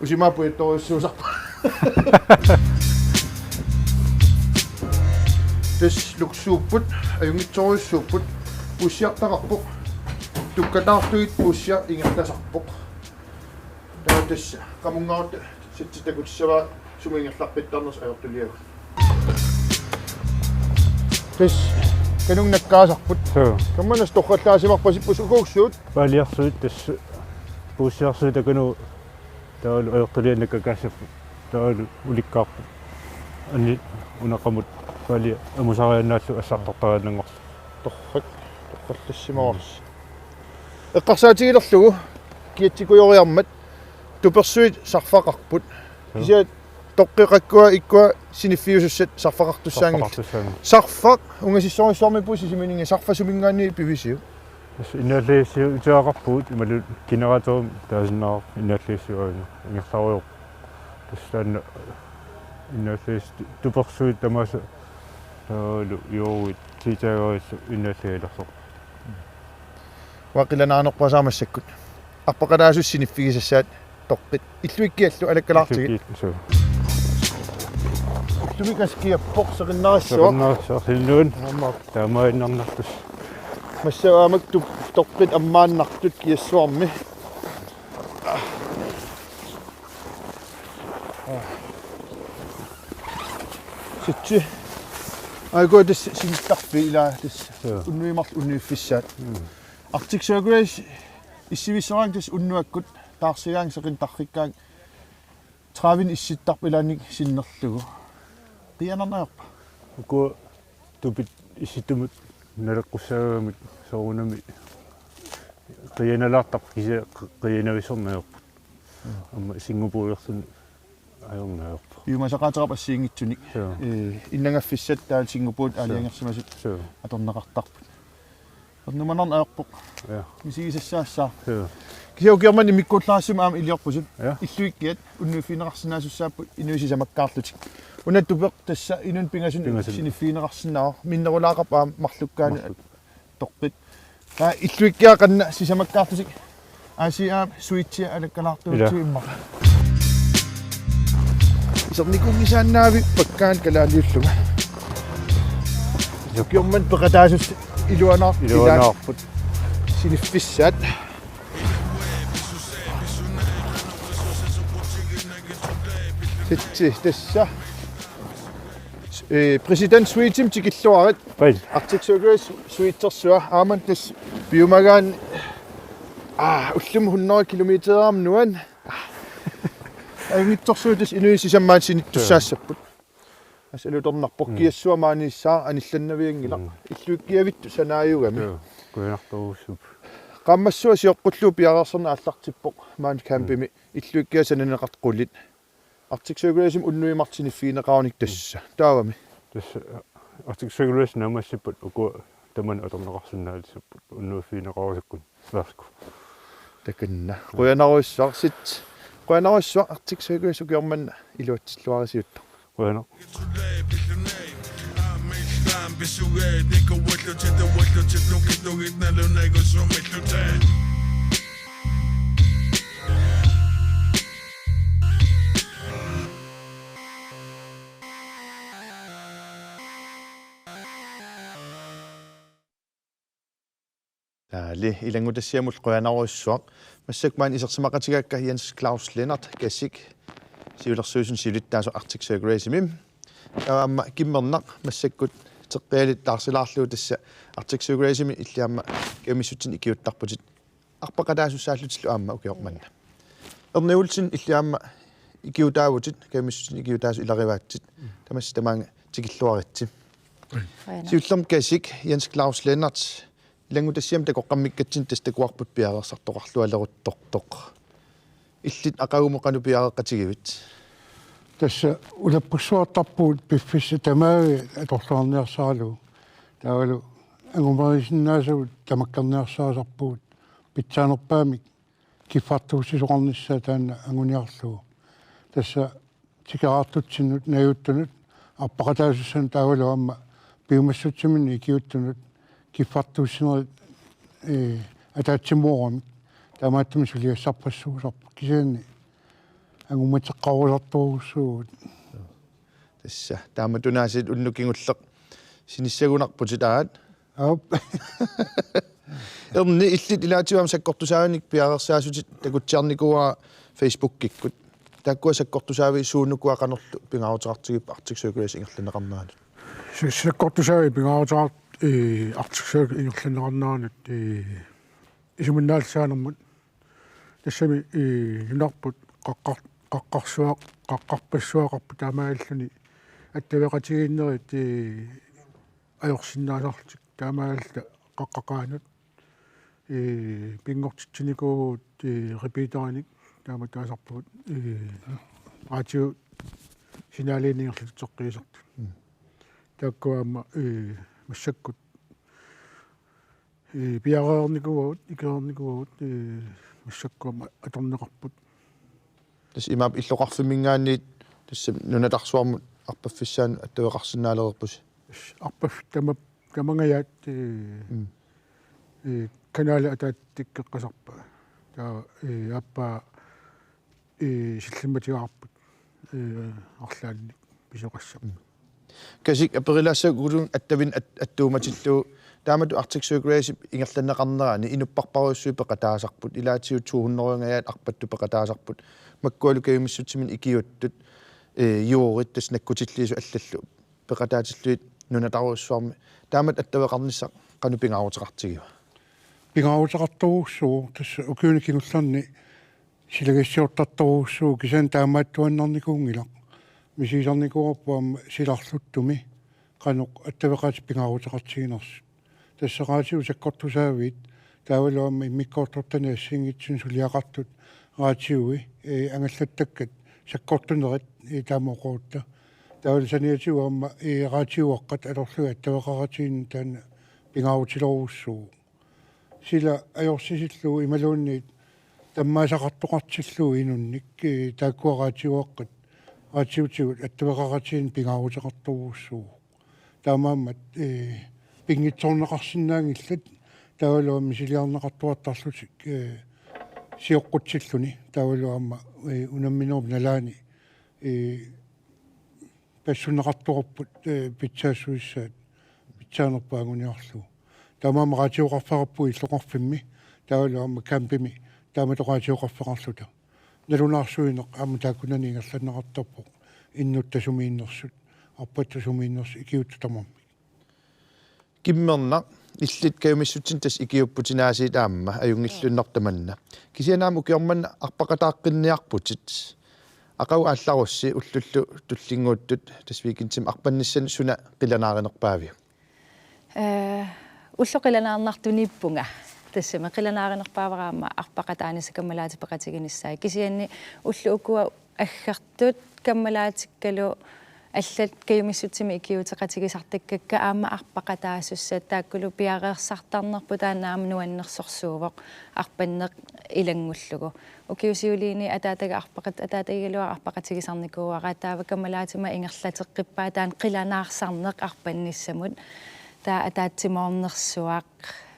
Usimaappu ittorujussuusarpa. Tassa luksuupput, ajunngitsorujussuupput, puussiartaqarpoq. Tukkataartugit puussiaq ingerlasarpoq. Taava tassa qamunngaarutta sitsi takutissavaa sumi ingerlaqqittarnersoq ajortuliagut. Tassa kanunga nakkaasarput. Joo. Kammanas torrallaasimarpasippoq ukuuksuut. Paaliarsuit tassa puussiarsuit takanut taavalu ajortulianik nakkakaassapput. Taavalu ulikkaarput. Anni una qamut paalia amusariaannaallugu assartortariaannanngorlugu. Torrak, torrallassimavarsi. Eqqarsaatigilerlugu kiatsikujoriarmat tupersuit sarfaqarput. Joo. Kisianni toqqeqakkua ikkua siniffiusussat sarfaqartussaanngillat. Sarfaqartussaanngillat. Sarfaq ungasissorujussuarmiippugut Sisimiuninnga, sarfaq suminngaanniit pivisiuk? Tassa innaallagissiuutigaarpugut imaluunniit generatorimik taasinnaavarput innaallagissiuaannarlugu ingerlarujoorpoq. Tassa taanna innaallagissutit tupersuit tamaasa taavalu juuit tiitaagallu innaallagilersoq. Uanga qilanaarnerpaasara massakkut. Arpaqataasut siniffigisassaat toqqit. Illuikkiallu alakkalaartigit. Illuikkiallu, suu. Ullumi kaskiappoq seqinnarissuaq. Seqinnarissuaq sinnuun. Aamma. Taamaaginnarnartussaq. Massa aamma tu-, toqqit ammaannartut kiassuarmi. Sitsi. Aajuku tassa sinittarfiit ilaa tassa. Joo. Unnuit marluk unnuiffissaat. Mm. Arctic Circle Race issivissoraangat tassa unnuakkut taarsigaangat seqineq tarrikkaangat tredive issittarpoq ilaanni sinnerlugu. Qiianarneq ajorpa? Uku tupit issittumut naleqqussagamik soorunami qiianalaartarput kisianni qi-, qiianavissorneq ajorput. Aamma Singaporersunik ajorneq ajorpoq. Piumasaqaateqarpoq assigiinngitsunik. Joo. Ee, innangaffissat taava Singaporep, joo, aalajangersimasut, joo, atorneqartarput. Ernumanarneq ajorpoq. Joo. Misigisassaassaaq. Joo. Kisianni ukioq manna immikkuullarissamik aamma iliorpusi. Joo. Illuikkiat unnuiffigineqarsinnaasussaavaat inuit sisamakkaarlutik. Una tupeq tassa inunnut pingasunik, pingasunik, siniffigineqarsinnaavoq. Minnerulaaqarpoq aamma marlukkaanut. Marluk. Toqqit. Aa, illuikkiaq qanoq sisamakkaarlutik. Aasiit aamma sweetsia alakkalaartuutsigu, ilaa, immaqa. Isernikunngitsaannavik pakkaani kalaaliullunga. Ukioq manna peqataasussat iluanaar-, iluanaarput. Siniffissaat. Sitsi tassa. Ee, Præsident Sweetimik tikilluarit. Pail. Arctic Circle Race sweetsersua aamma tassa piumagaanni, aa, ullumi hundrede kilometer aamma nuan. Ajunngitsorsuuvoq tassa inuit sisamat sinittussaassapput. Tassa alutornarpoq. Mm. Kiassua maaniissaaq anillannavianngilaq. Mm. Illuikkiavittut sanaajugami. Joo, kujanartorujussuuvoq. Qaammassua sioqqullugu piareersarneq aallartippoq maani campimi. Mm. Illuikkiaq sananeqartut qulit. Arctic Circle Race-imi unnuit marluk siniffigineqarunik tassa. Taavami. Tassa Arctic Circle Race naammassippat uku tamanna atorneqarsinnaalissapput unnuiffigineqarusukkut. Værsgo. Takanna. Qujanarujussuaq sit. Qujanarujussuaq Arctic Circle Race ukioq manna iluatsilluarisiuk. Qujanaq. Taali, ilanngutassiamut qujanarujussuaq. Massakkut maani isersimaqatigaakka Jens Claus Lennert, Kasik, siulersuisuni siulittaasoq Arctic Circle Race-imi. Taava aamma Kimmernaq massakkut teqqialit taarsilaarlugu tassa Arctic Circle Race-imi illit aamma kajumissutsinik ikiuuttarputit. Arpaqataasussaallutillu aamma ukioq manna. Erni Olsen illit aamma ikiuutaavutit, kajumissutsinik ikiuutaasoq ilarivaatsit. Mm. Tamassi tamaanga tikilluaritsi. Qujanaq. Siullermik Kasik, Jens Claus Lennert, ilanngutassiami takoqqammikkatsinni tassa takuarput piareersartoqarlualeruttortoq. Illit aqagumut qanoq piareeqqatigivit? Tassa ulappassuartarpugut piffissaq tamaavi atorluarniarsaralugu. Taavalu angumerisinnaasavut tamakkerniarsarisarpugut, pitsaanerpaamik kiffartuussisoqarnissaa taanna anguniarlugu. Tassa tikeraartutsinnut, najuuttunut, arpaqataasussanut taavalu aamma piumassutsiminnik ikiuuttunut kiffartuussinerit, ee, ataatsimooramik. Taamaattumik suliassarpassuusarput, kisianni angumateqqarusartorujussuuvugut. Tassa taamatut aasiit unnuk kingulleq sinissagunarputit aat. Aap. Erni, illit ilaatigut aamma sakkortusaavinik piareersaasutit takutsiarnikuuara Facebookikkut. Taakkua sakkortusaaviit suunukua qanorlu pingaaruteqartigippat Arctic Circle Race ingerlanneqarneranut? Sa-, sakkortusaaviit pingaaruteqart-, ee, Arctic Circle ingerlanneqarneranut, ee, isumannaallisaanermut. Tassami, ee, nunarput qaqqar-, qaqqarsuaq-, qaqqarpassuaqarput taamaalilluni attaveqatigiinnerit, ee, ajorsinnaasarlutik taamaalilluta qaqqaqaanut. Ee, pinngortitsinikuuvugut, ee, repeaterinik taama taasarpugut, ee, radio signalinik ingerlatitseqqiisartut. Mm. Taakkua aamma, ee, massakkut, ee, piareernikuuagut, ikereernikuuagut, ee, massakkut aamma atorneqarput. Tassa imaappa illoqarfimminngaanniit tassa nunatarsuarmut arpaffissaanut attaveqarsinnaalereerpusi? Arpaffik tama-, tamangajaat, ee, Mm. ee, kanaali ataatikkeqqasarpaa. Taava, ee, aappaa, ee, sillimmatigaarput, ee, arlaannik pisoqassappat. Mm. Kasik, aperilaassagukuluunniit attavinik at-, attuumatillugu. Taamatut Arctic Circle Race ingerlanneqarnerani inupparparujussuit peqataasarput. Ilaatigut to hundredengajaat arpattut peqataasarput. Makkualu kajumissutsiminnik ikiuuttut, ee, juurit tassa nakkutilliisut allallu peqataatillugit nunatarujussuarmi. Taamatut attaveqarnissaq qanoq pingaaruteqartigiva? Pingaaruteqartorujussuuvoq, tassa ukiuni kingullerni silagassiortartorujussuuvoq, kisianni taamaattuinnarnikuunngilaq. Misigisarnikuuarput aamma silarluttumi qanoq attaveqaatit pingaaruteqartiginersut. Tassa radiup sakkortusaaviit taavalu aamma immikkoortortani assigiinngitsunik suliaqartut radiui, ee, angallattakkat sakkortunerit, ee, taama oqarutta. Taavalu saniatigut aamma, ee, radiuaqqat atorlugit attaveqaqatigiinneq taanna pingaarutilorujussuuvoq. Sila ajorsisillugu imaluunniit tammaasaqartoqartillugu inunnik, ee, taakkua radiuaqqat, radiutigut attaveqaqatigiinneq pingaaruteqartorujussuuvoq. Taamaammat, ee, pinngitsoorneqarsinnaanngillat taavalu aamma misiliarneqartuartarlutik, ee, sioqqutsilluni taavalu aamma, ee, unamminerup nalaani, ee, passunneqartoqarput, ee, pitsaassuissaat pitsaanerpaap anguniarlugu. Taamaammat radioqarfeqarpugut illoqarfimmi taavalu aamma campimi taamatut radioqarfeqarluta. Nalunaarsuineq aamma taakkunani ingerlanneqartarpoq, innutta sumiinnersut, arpattut sumiinnersut ikiuuttut tamarmik. Kimmernaq, illit kajumissutsinik tassa ikiuupputit aasiit aamma, ajunngilluinnarpoq tamanna. Kisianni aamma ukioq manna arpaqataaqqinniarputit. Aqagu aallarussi ullullu tullinnguuttut tassa weekendimi arpannissanut suna qilanaarinerpaaviuk? Ee, ulloq qilanaarnartuniippunga. Tassami qilanaarinerpaavara aamma arpaqataanissaq kammalaatit peqatiginissaat. Kisianni ullut ukua aggertut kammalaatikkalu allat kajumissutsimik ikiuuteqatigisartakkakka aamma arpaqataasussat, taakkulu piareersartarnerput taanna aamma nuannersorsuuvoq arpanneq ilanngullugu. Ukiut siuliini ataataga arpaqat-, ataatagigaluaq arpaqatigisarnikuuara, taava kammalaatima ingerlateqqippaat taanna qilanaarsarneq arpannissamut. Taava ataatsimoornersuaq,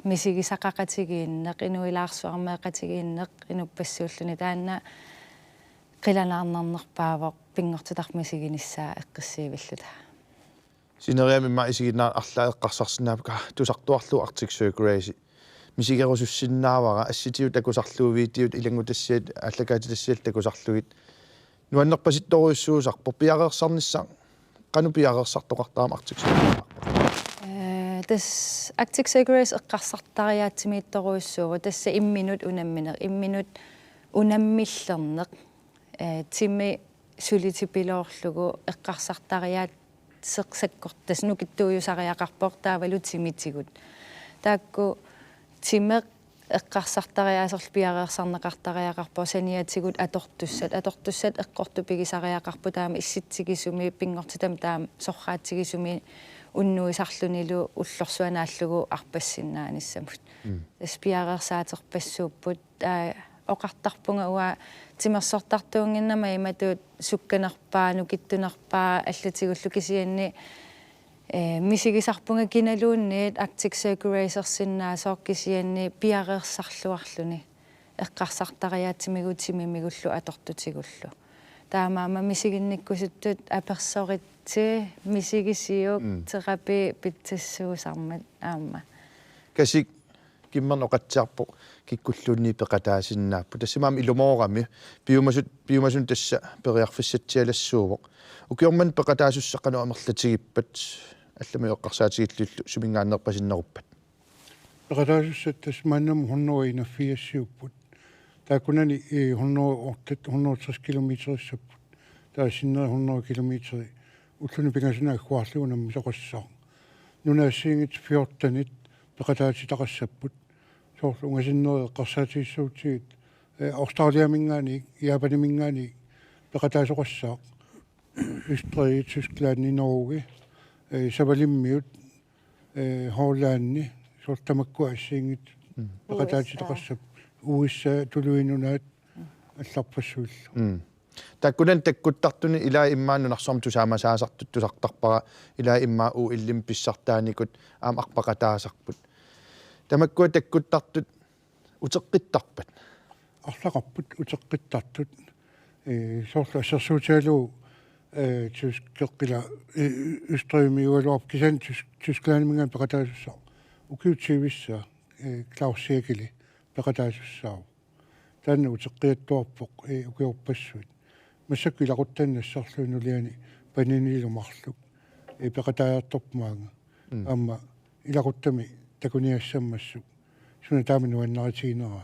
misigisaqaqatigiinneq, inuilaarsuarmeeqatigiinneq inuppassuulluni, taanna qilanaarnarnerpaavoq pinngortitarmik isiginissaa eqqissiivilluta. Sineriammi immaqa isiginnaarlugu arlaat eqqarsarsinnaapput, tusartuarlugu Arctic Circle Race. Misigerusussinnaavara, assitigut takusarlugu, videot ilanngutassiat, aallakaatitassiat takusarlugit. Nuannerpasittorujussuusarpoq, piareersarnissaq qanoq piareersartoqartarama Arctic Circle Race? Ee, tassa Arctic Circle Race eqqarsartariaatsimiittorujussuuvoq, tassa imminut unammineq, imminut unammillerneq. Ee, timi sulitipiloorlugu eqqarsartariaatseq sakkortut, tassa nukittuujusariaqarpoq taavalu timitigut. Taakku timeq, eqqarsartariaaserlu piareersarneqartariaqarpoq saniatigut atortussat, atortussat eqqortut pigisariaqarput taama issitsigisumi pinngortitami taama sorraatsigisumi unnuisarlunilu ullorsuaq naallugu arpassinnaanissamut. Mm. Tassa piareersaaterpassuupput, aa, oqartarpunga uanga timersortartuunnginnama imatut sukkanerpaa, nukittunerpaa allatigullu kisianni, ee, misigisarpunga kinaluunniit Arctic Circle Racersinnaasoq kisianni piareersarluarluni. Eqqarsartariaatsimigut timimigullu atortutigullu. Taamaammat misiginnikkusuttut apersoritsi, misigisiuk, mm, terapi pitsassuusarmat aamma. Kasik Kimmerneq oqatsiarpoq kikkulluunniit peqataasinnaapput. Tassami aamma ilumoorami piumasut, piumasunut tassa periarfissatsialassuuvoq. Ukioq manna peqataasussat qanoq amerlatigippat, allamik eqqarsaatigillillu suminngaanneerpasinneruppat? Peqataasussat tassa maannamut hundrede enogfirsiupput. Taakkunani, eh, hundrede otte, hundrede tres kilometerissapput. Taava sinneri hundrede kilometeri. Ulluni pingasuni agguarlugu nammineqassaaq. Nunat assigiinngitsut fjortenit peqataatitaqassapput. Soorlu ungasinneri eqqarsaatigissagutsigu, eh, Australiaminngaanniit, Japaniminngaanniit peqataasoqassaaq. Østrig, Tyskland, Norge, eh, Savalimmiut, eh, Hollandi, soorlu tamakkua assigiinngitsut, mm, peqataatitaqassapput. U S A, Tuluit Nunaat, mm, allarpassuillu. Mm. Taakkunani takkuttartuni ilaa immaqa nunarsuarmi tusaamasaasartut tusartarpara, ilaa immaqa O L-imi pissartaanikut aamma arpaqataasarput. Tamakkua takkuttartut uteqqittarpat? Arlaqarput uteqqittartut. Eh, soorlu assersuutigalugu, eh, tyskeqqila, eh, Østrigimiugaluarpoq kisianni Tys-, Tysklandiminngaanniit peqataasussaq. Ukiut tyvissaa, eh, Claus Siakili peqataasussaavoq. Taanna uteqqiattuarpoq, eh, ukiorpassuit. Massakkut ilaquttani nassarlugit nuliani paninilu marluk, eh, peqataajartorpoq maanga. Mm. Aamma ilaquttami takuniassammassuk. Suna taama nuannaritiginera.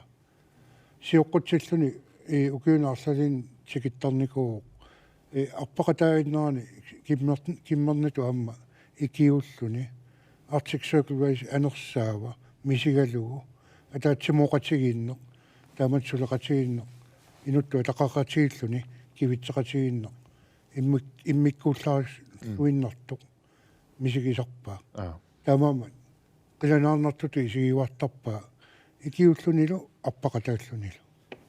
Sioqqutsilluni, eh, ukiuni arlalinni tikittarnikuuvoq. Eh, arpaqataaginnerani kimmer-, kimmernatut aamma ikiuulluni. Arctic Circle Race anersaava misigalugu. Ataatsimooqatigiinneq, taamatut suleqatigiinneq, inuttut ataqaqatigiilluni kivitseqatigiinneq, immik-, immikkuullarissuinnartoq misigisarpaa. Aa. Taamaammat qilanaarnartutut isigiuartarpaa ikiuullunilu arpaqataallunilu.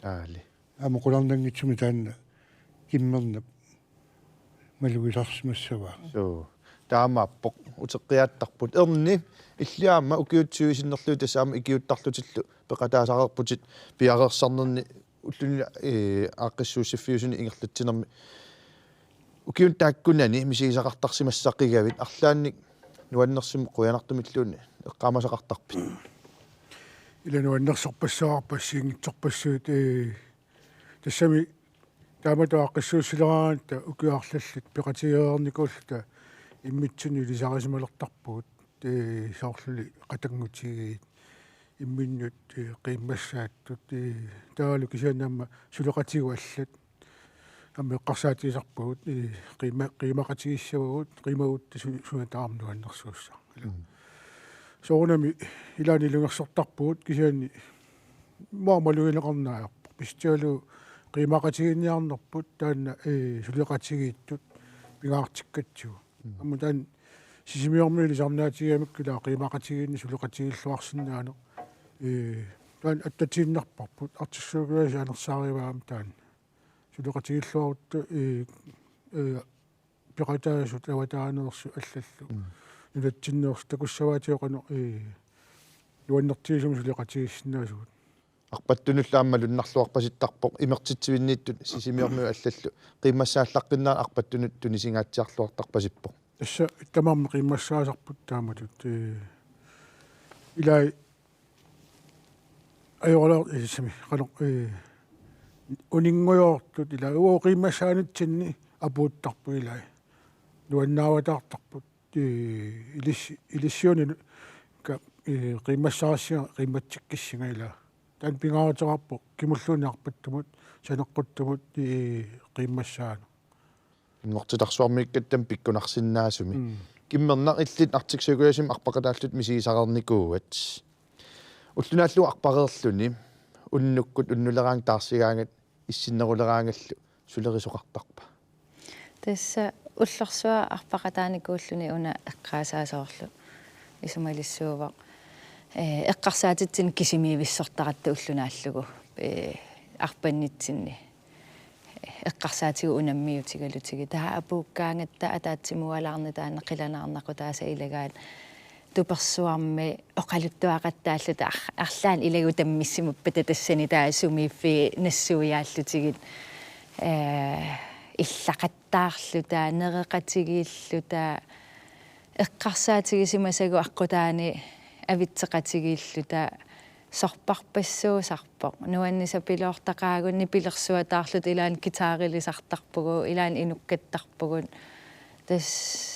Aali. Aamma qularnanngitsumik taanna kimmernap malugisarsimassavaa. Suu. Taamaappoq uteqqiaattarput. Erni, illit aamma ukiut tyve sinnerlugit tassa aamma ikiuuttarlutillu peqataasareerputit piareersarnerni ulluni, eh, aaqqissuussiffiusuni ingerlatsinermi. Ukiuni taakkunani misigisaqartarsimassaqigavit arlaannik nuannersumik qujanartumilluunniit eqqaamasaqartarpit? Ila nuannersorpassuarput assigiinngitsorpassuit, eh, tassami taamatut aaqqissuussileraangatta ukiut arlallit peqatigereernikuulluta immitsinnut ilisarisimalertarpugut, eh, soorluli qatanngutigiit imminnut, eh, qiimmassaattut, eh, taavalu kisianni aamma suleqatigut allat aamma eqqarsaatigisarpagut, eh, qiimma-, qiimaqatigissavagut, qiimagutta su-, suna tamarmi nuannersuussaq. Mm. Soorunami ilaanni ilungersortarpugut kisianni maani malugineqarneq ajorpoq. Pissutigalugu qiimaqatigiinniarnerput taanna, eh, suleqatigiittut pingaartikkatsigu. Mm. Aamma taanna Sisimiormiut ilisarnaatigigamikku ila qiimaqatigiinneq suleqatigiilluarsinnaaneq. Eh, taanna attatiinnarparput, Arctic Circle Race anersaarivaa aamma taanna. Suleqatigiilluarutta, eh, eh, peqataasut avataaneersut allallu. Mm. Nunatsinneersut takussavaatigut qanoq, eh, nuannertigisumik suleqatigiissinnaasugut. Arpattunullu aamma malunnarluarpasittarpoq imertitsivinniittut Sisimiormiut allallu qiimmassaallaqqinnaaq arpattunut tunisingaatsiarluartarpasippoq. Tassa tamarmik qiimmassaasarput taamatut, eh, ilai ajoraluar-, eh, sumi, qanoq, eh, uninngujoortut ilai uagut qiimmassaanitsinni apuuttarput ilai. Nuannaavataartarput, eh, ilissi-, ilissiuni ka-, eh, qiimmassaassinga, qiimmatsikkissinga ilaa. Taanna pingaaruteqarpoq kimulluunniit arpattumut, saneqquttumut, eh, qiimmassaanut. Inngortitarsuarmiikkatta taama pikkunarsinnaasumik. Mm. Kimmernaq, illit Arctic Circle Racemik arpaqataallutit misigisareernikuuat. Ulloq naallugu arpareerluni unnukkut unnuleraangat taarsigaangat issinneruleraangallu sulerisoqartarpa? Tassa ullorsuaq arpaqataanikuulluni una eqqaasaa soorlu isumalissuuvoq. Ee, eqqarsaatitsineq kisimiivissortaratta ulloq naallugu, ee, arpannitsinni. Eqqarsaatigut unammiutigalugit. Taava apuukkaangatta ataatsimuualaarneq taanna qilanaarnaqutaasa ilagaat tupersuarmi oqaluttuaqattaalluta ar-, arlaannik ilagut tammissimappata tassani taava sumiiffiit nassuiaallutigit, ee, illaqattaarluta, nereqatigiilluta, eqqarsaatigisimasagut aqqutaani avitseqatigiilluta sorparpassuusarpoq. Nuannisapiloortaqaagut nipilersuataarluta ilaanni guitarilisartarpugut, ilaanni inukkattarpugut. Tassa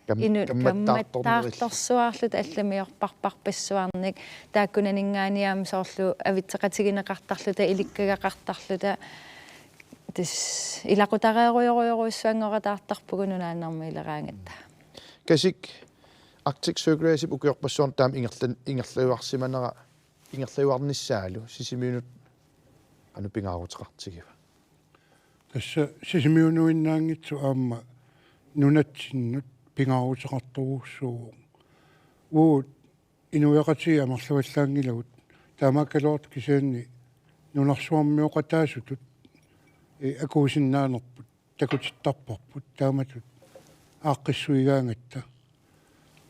Kam-, inu-, kammattaartorneril-, kammattaartorsuarluta allamiorparparpassuarnik taakkunaninngaanniit aamma soorlu avitseqatigineqartarluta, ilikkagaqartarluta. Tassa ilaqutariirujorujoruissuanngorataartarpugut nunaannarmiileraangatta. Kasik, Arctic Circle Racep ukiorpassuarni taama ingerlan-, ingerlajuarsimanera, ingerlajuarnissaalu Sisimiunut qanoq pingaaruteqartigiva? Tassa Sisimiunuinnaanngitsoq aamma nunatsinnut pingaaruteqartorujussuuvoq. Uagut inuiaqatigiit amerlavallaanngilagut, taamaakkaluartoq kisianni nunarsuarmioqataasutut, ee, akuusinnaanerput takutittarparput taamatut aaqqissuigaangatta.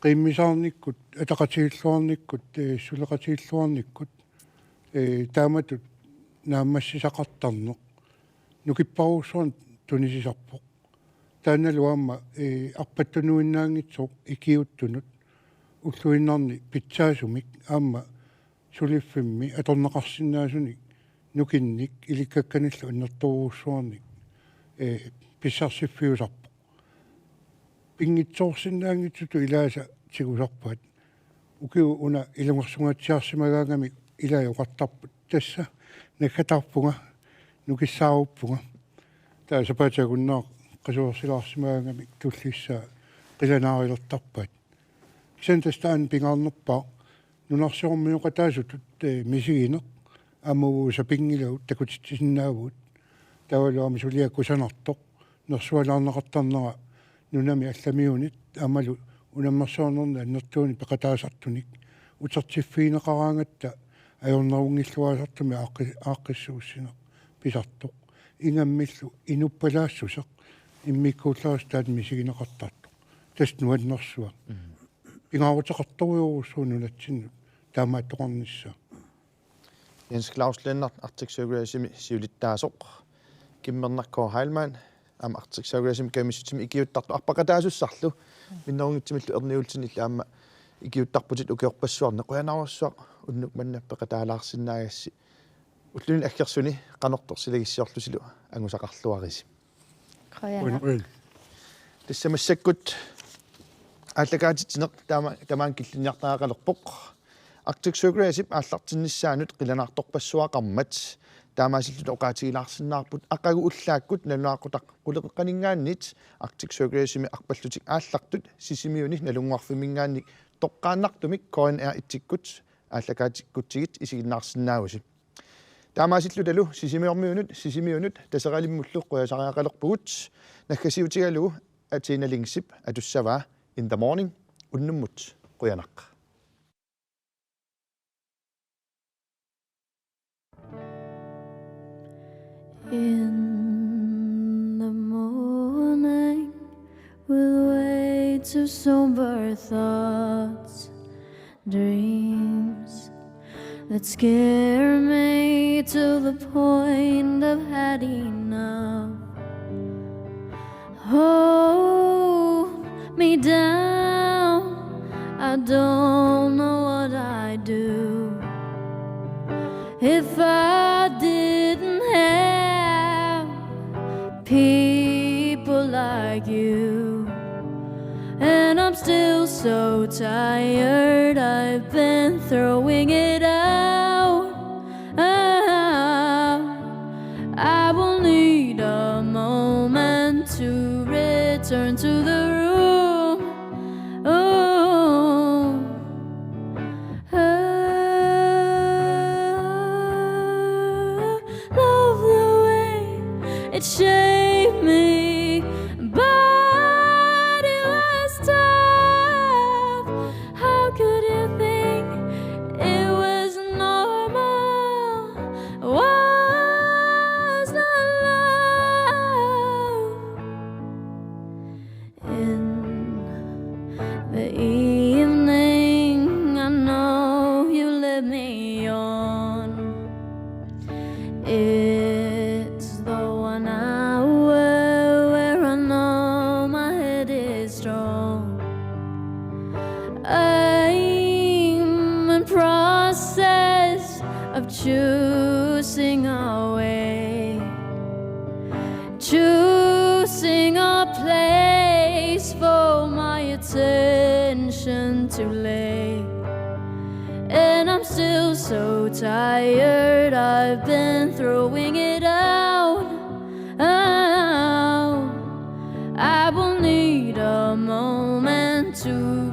Qiimmisaarnikkut, ataqatigiilluarnikkut, ee, suleqatigiilluarnikkut, ee, taamatut naammassisaqartarneq nukipparujussuarnik tunisisarpoq. Taannalu aamma, ee, arpattunuinnaanngitsoq ikiuuttunut ulluinnarni pitsaasumik aamma suliffimmi atorneqarsinnaasunik nukinnik ilikkakkanillu annertoorujussuarnik, ee, pissarsiffiusarpoq. Pinngitsoorsinnaanngitsutut ilaasa tigusarpaat. Ukiup una ilungersungaatsiarsimagaangamik ilai oqartarput: Tassa naggataarpunga, nukissaaruppunga. Taava sapaatip akunneranut qasuersilaarsimagaangamik tullissaa qilanaarilertarpaat. Kisianni tassa taanna pingaarnerpaaq nunarsuarmioqataasutut, ee, misigineq, aamma uagut sapinngilagut takutitsisinnaavugut. Taavalu aamma suliaq kusanartoq nersualaarneqartarnera nunami allamiunit aammalu unammersuarnerni annertuunik peqataasartunik utertiffigineqaraangatta ajornerunngilluaasartumik aaqqi-, aaqqissuussineq pisartoq. Ingammillu inuppalaassuseq immikkuullarisaq taanna misigineqartartoq. Tassa nuannersuaq. Mm. Pingaaruteqartorujorujussuuvoq nunatsinnut taamaattoqarnissaa. Jens Claus Lennert, Arctic Circle Racemi siulittaasoq, Kimmernaq K. Heilmann, aamma Arctic Circle Racemi kajumissutsimi ikiuuttartoq arpaqataasussarlu, minnerunngitsumillu Erni Olsenillu aamma ikiuuttarputit ukiorpassuarni. Qujanarsuaq unnuk manna peqataalaarsinnaagassi. Ulluni aggersuni qanortoq silagissiorlusilu angusaqarluarisi. Qujanaq. Qujanaq. Tassa massakkut aallakaatitsineq taama-, tamaanga killinniartariaqalerpoq. Arctic Circle Racep aallartinnissaanut qilanaartorpassuaqarmat taamaasilluta oqaatigilaarsinnaarput aqagu ullaakkut nalunaaqutaq quleqeqqaninngaanniit Arctic Circle Racemi arpallutik aallartut Sisimiuni Nalunnguarfimminngaanniit toqqaannartumik K N R et-ikkut aallakaatikkutsigit isiginnaarsinnaavusi. Taamaasilluta Sisimiormiunut, Sisimiunut Taseralimmullu qujasariaqalerpugut, naggasiutigalugu Athena Linksip atussavaa In the Morning. Unnummut qujanaq. In the morning, with way too somber thoughts, dreams that scare me to the point of had enough. Hold me down, I don't know what I'd do if I didn't have people like you. And I'm still so tired, I've been throwing it out. I will need a moment to return to the room. Oh, Shame me, but it was tough. How could you think it was normal? Was not love. In the evening, I know you let me on. It's the one hour where I know my head is strong. I'm in process of choosing a way, choosing a place for my attention to lay. And I'm still so tired, I've been throwing it out. Out. I will need a moment to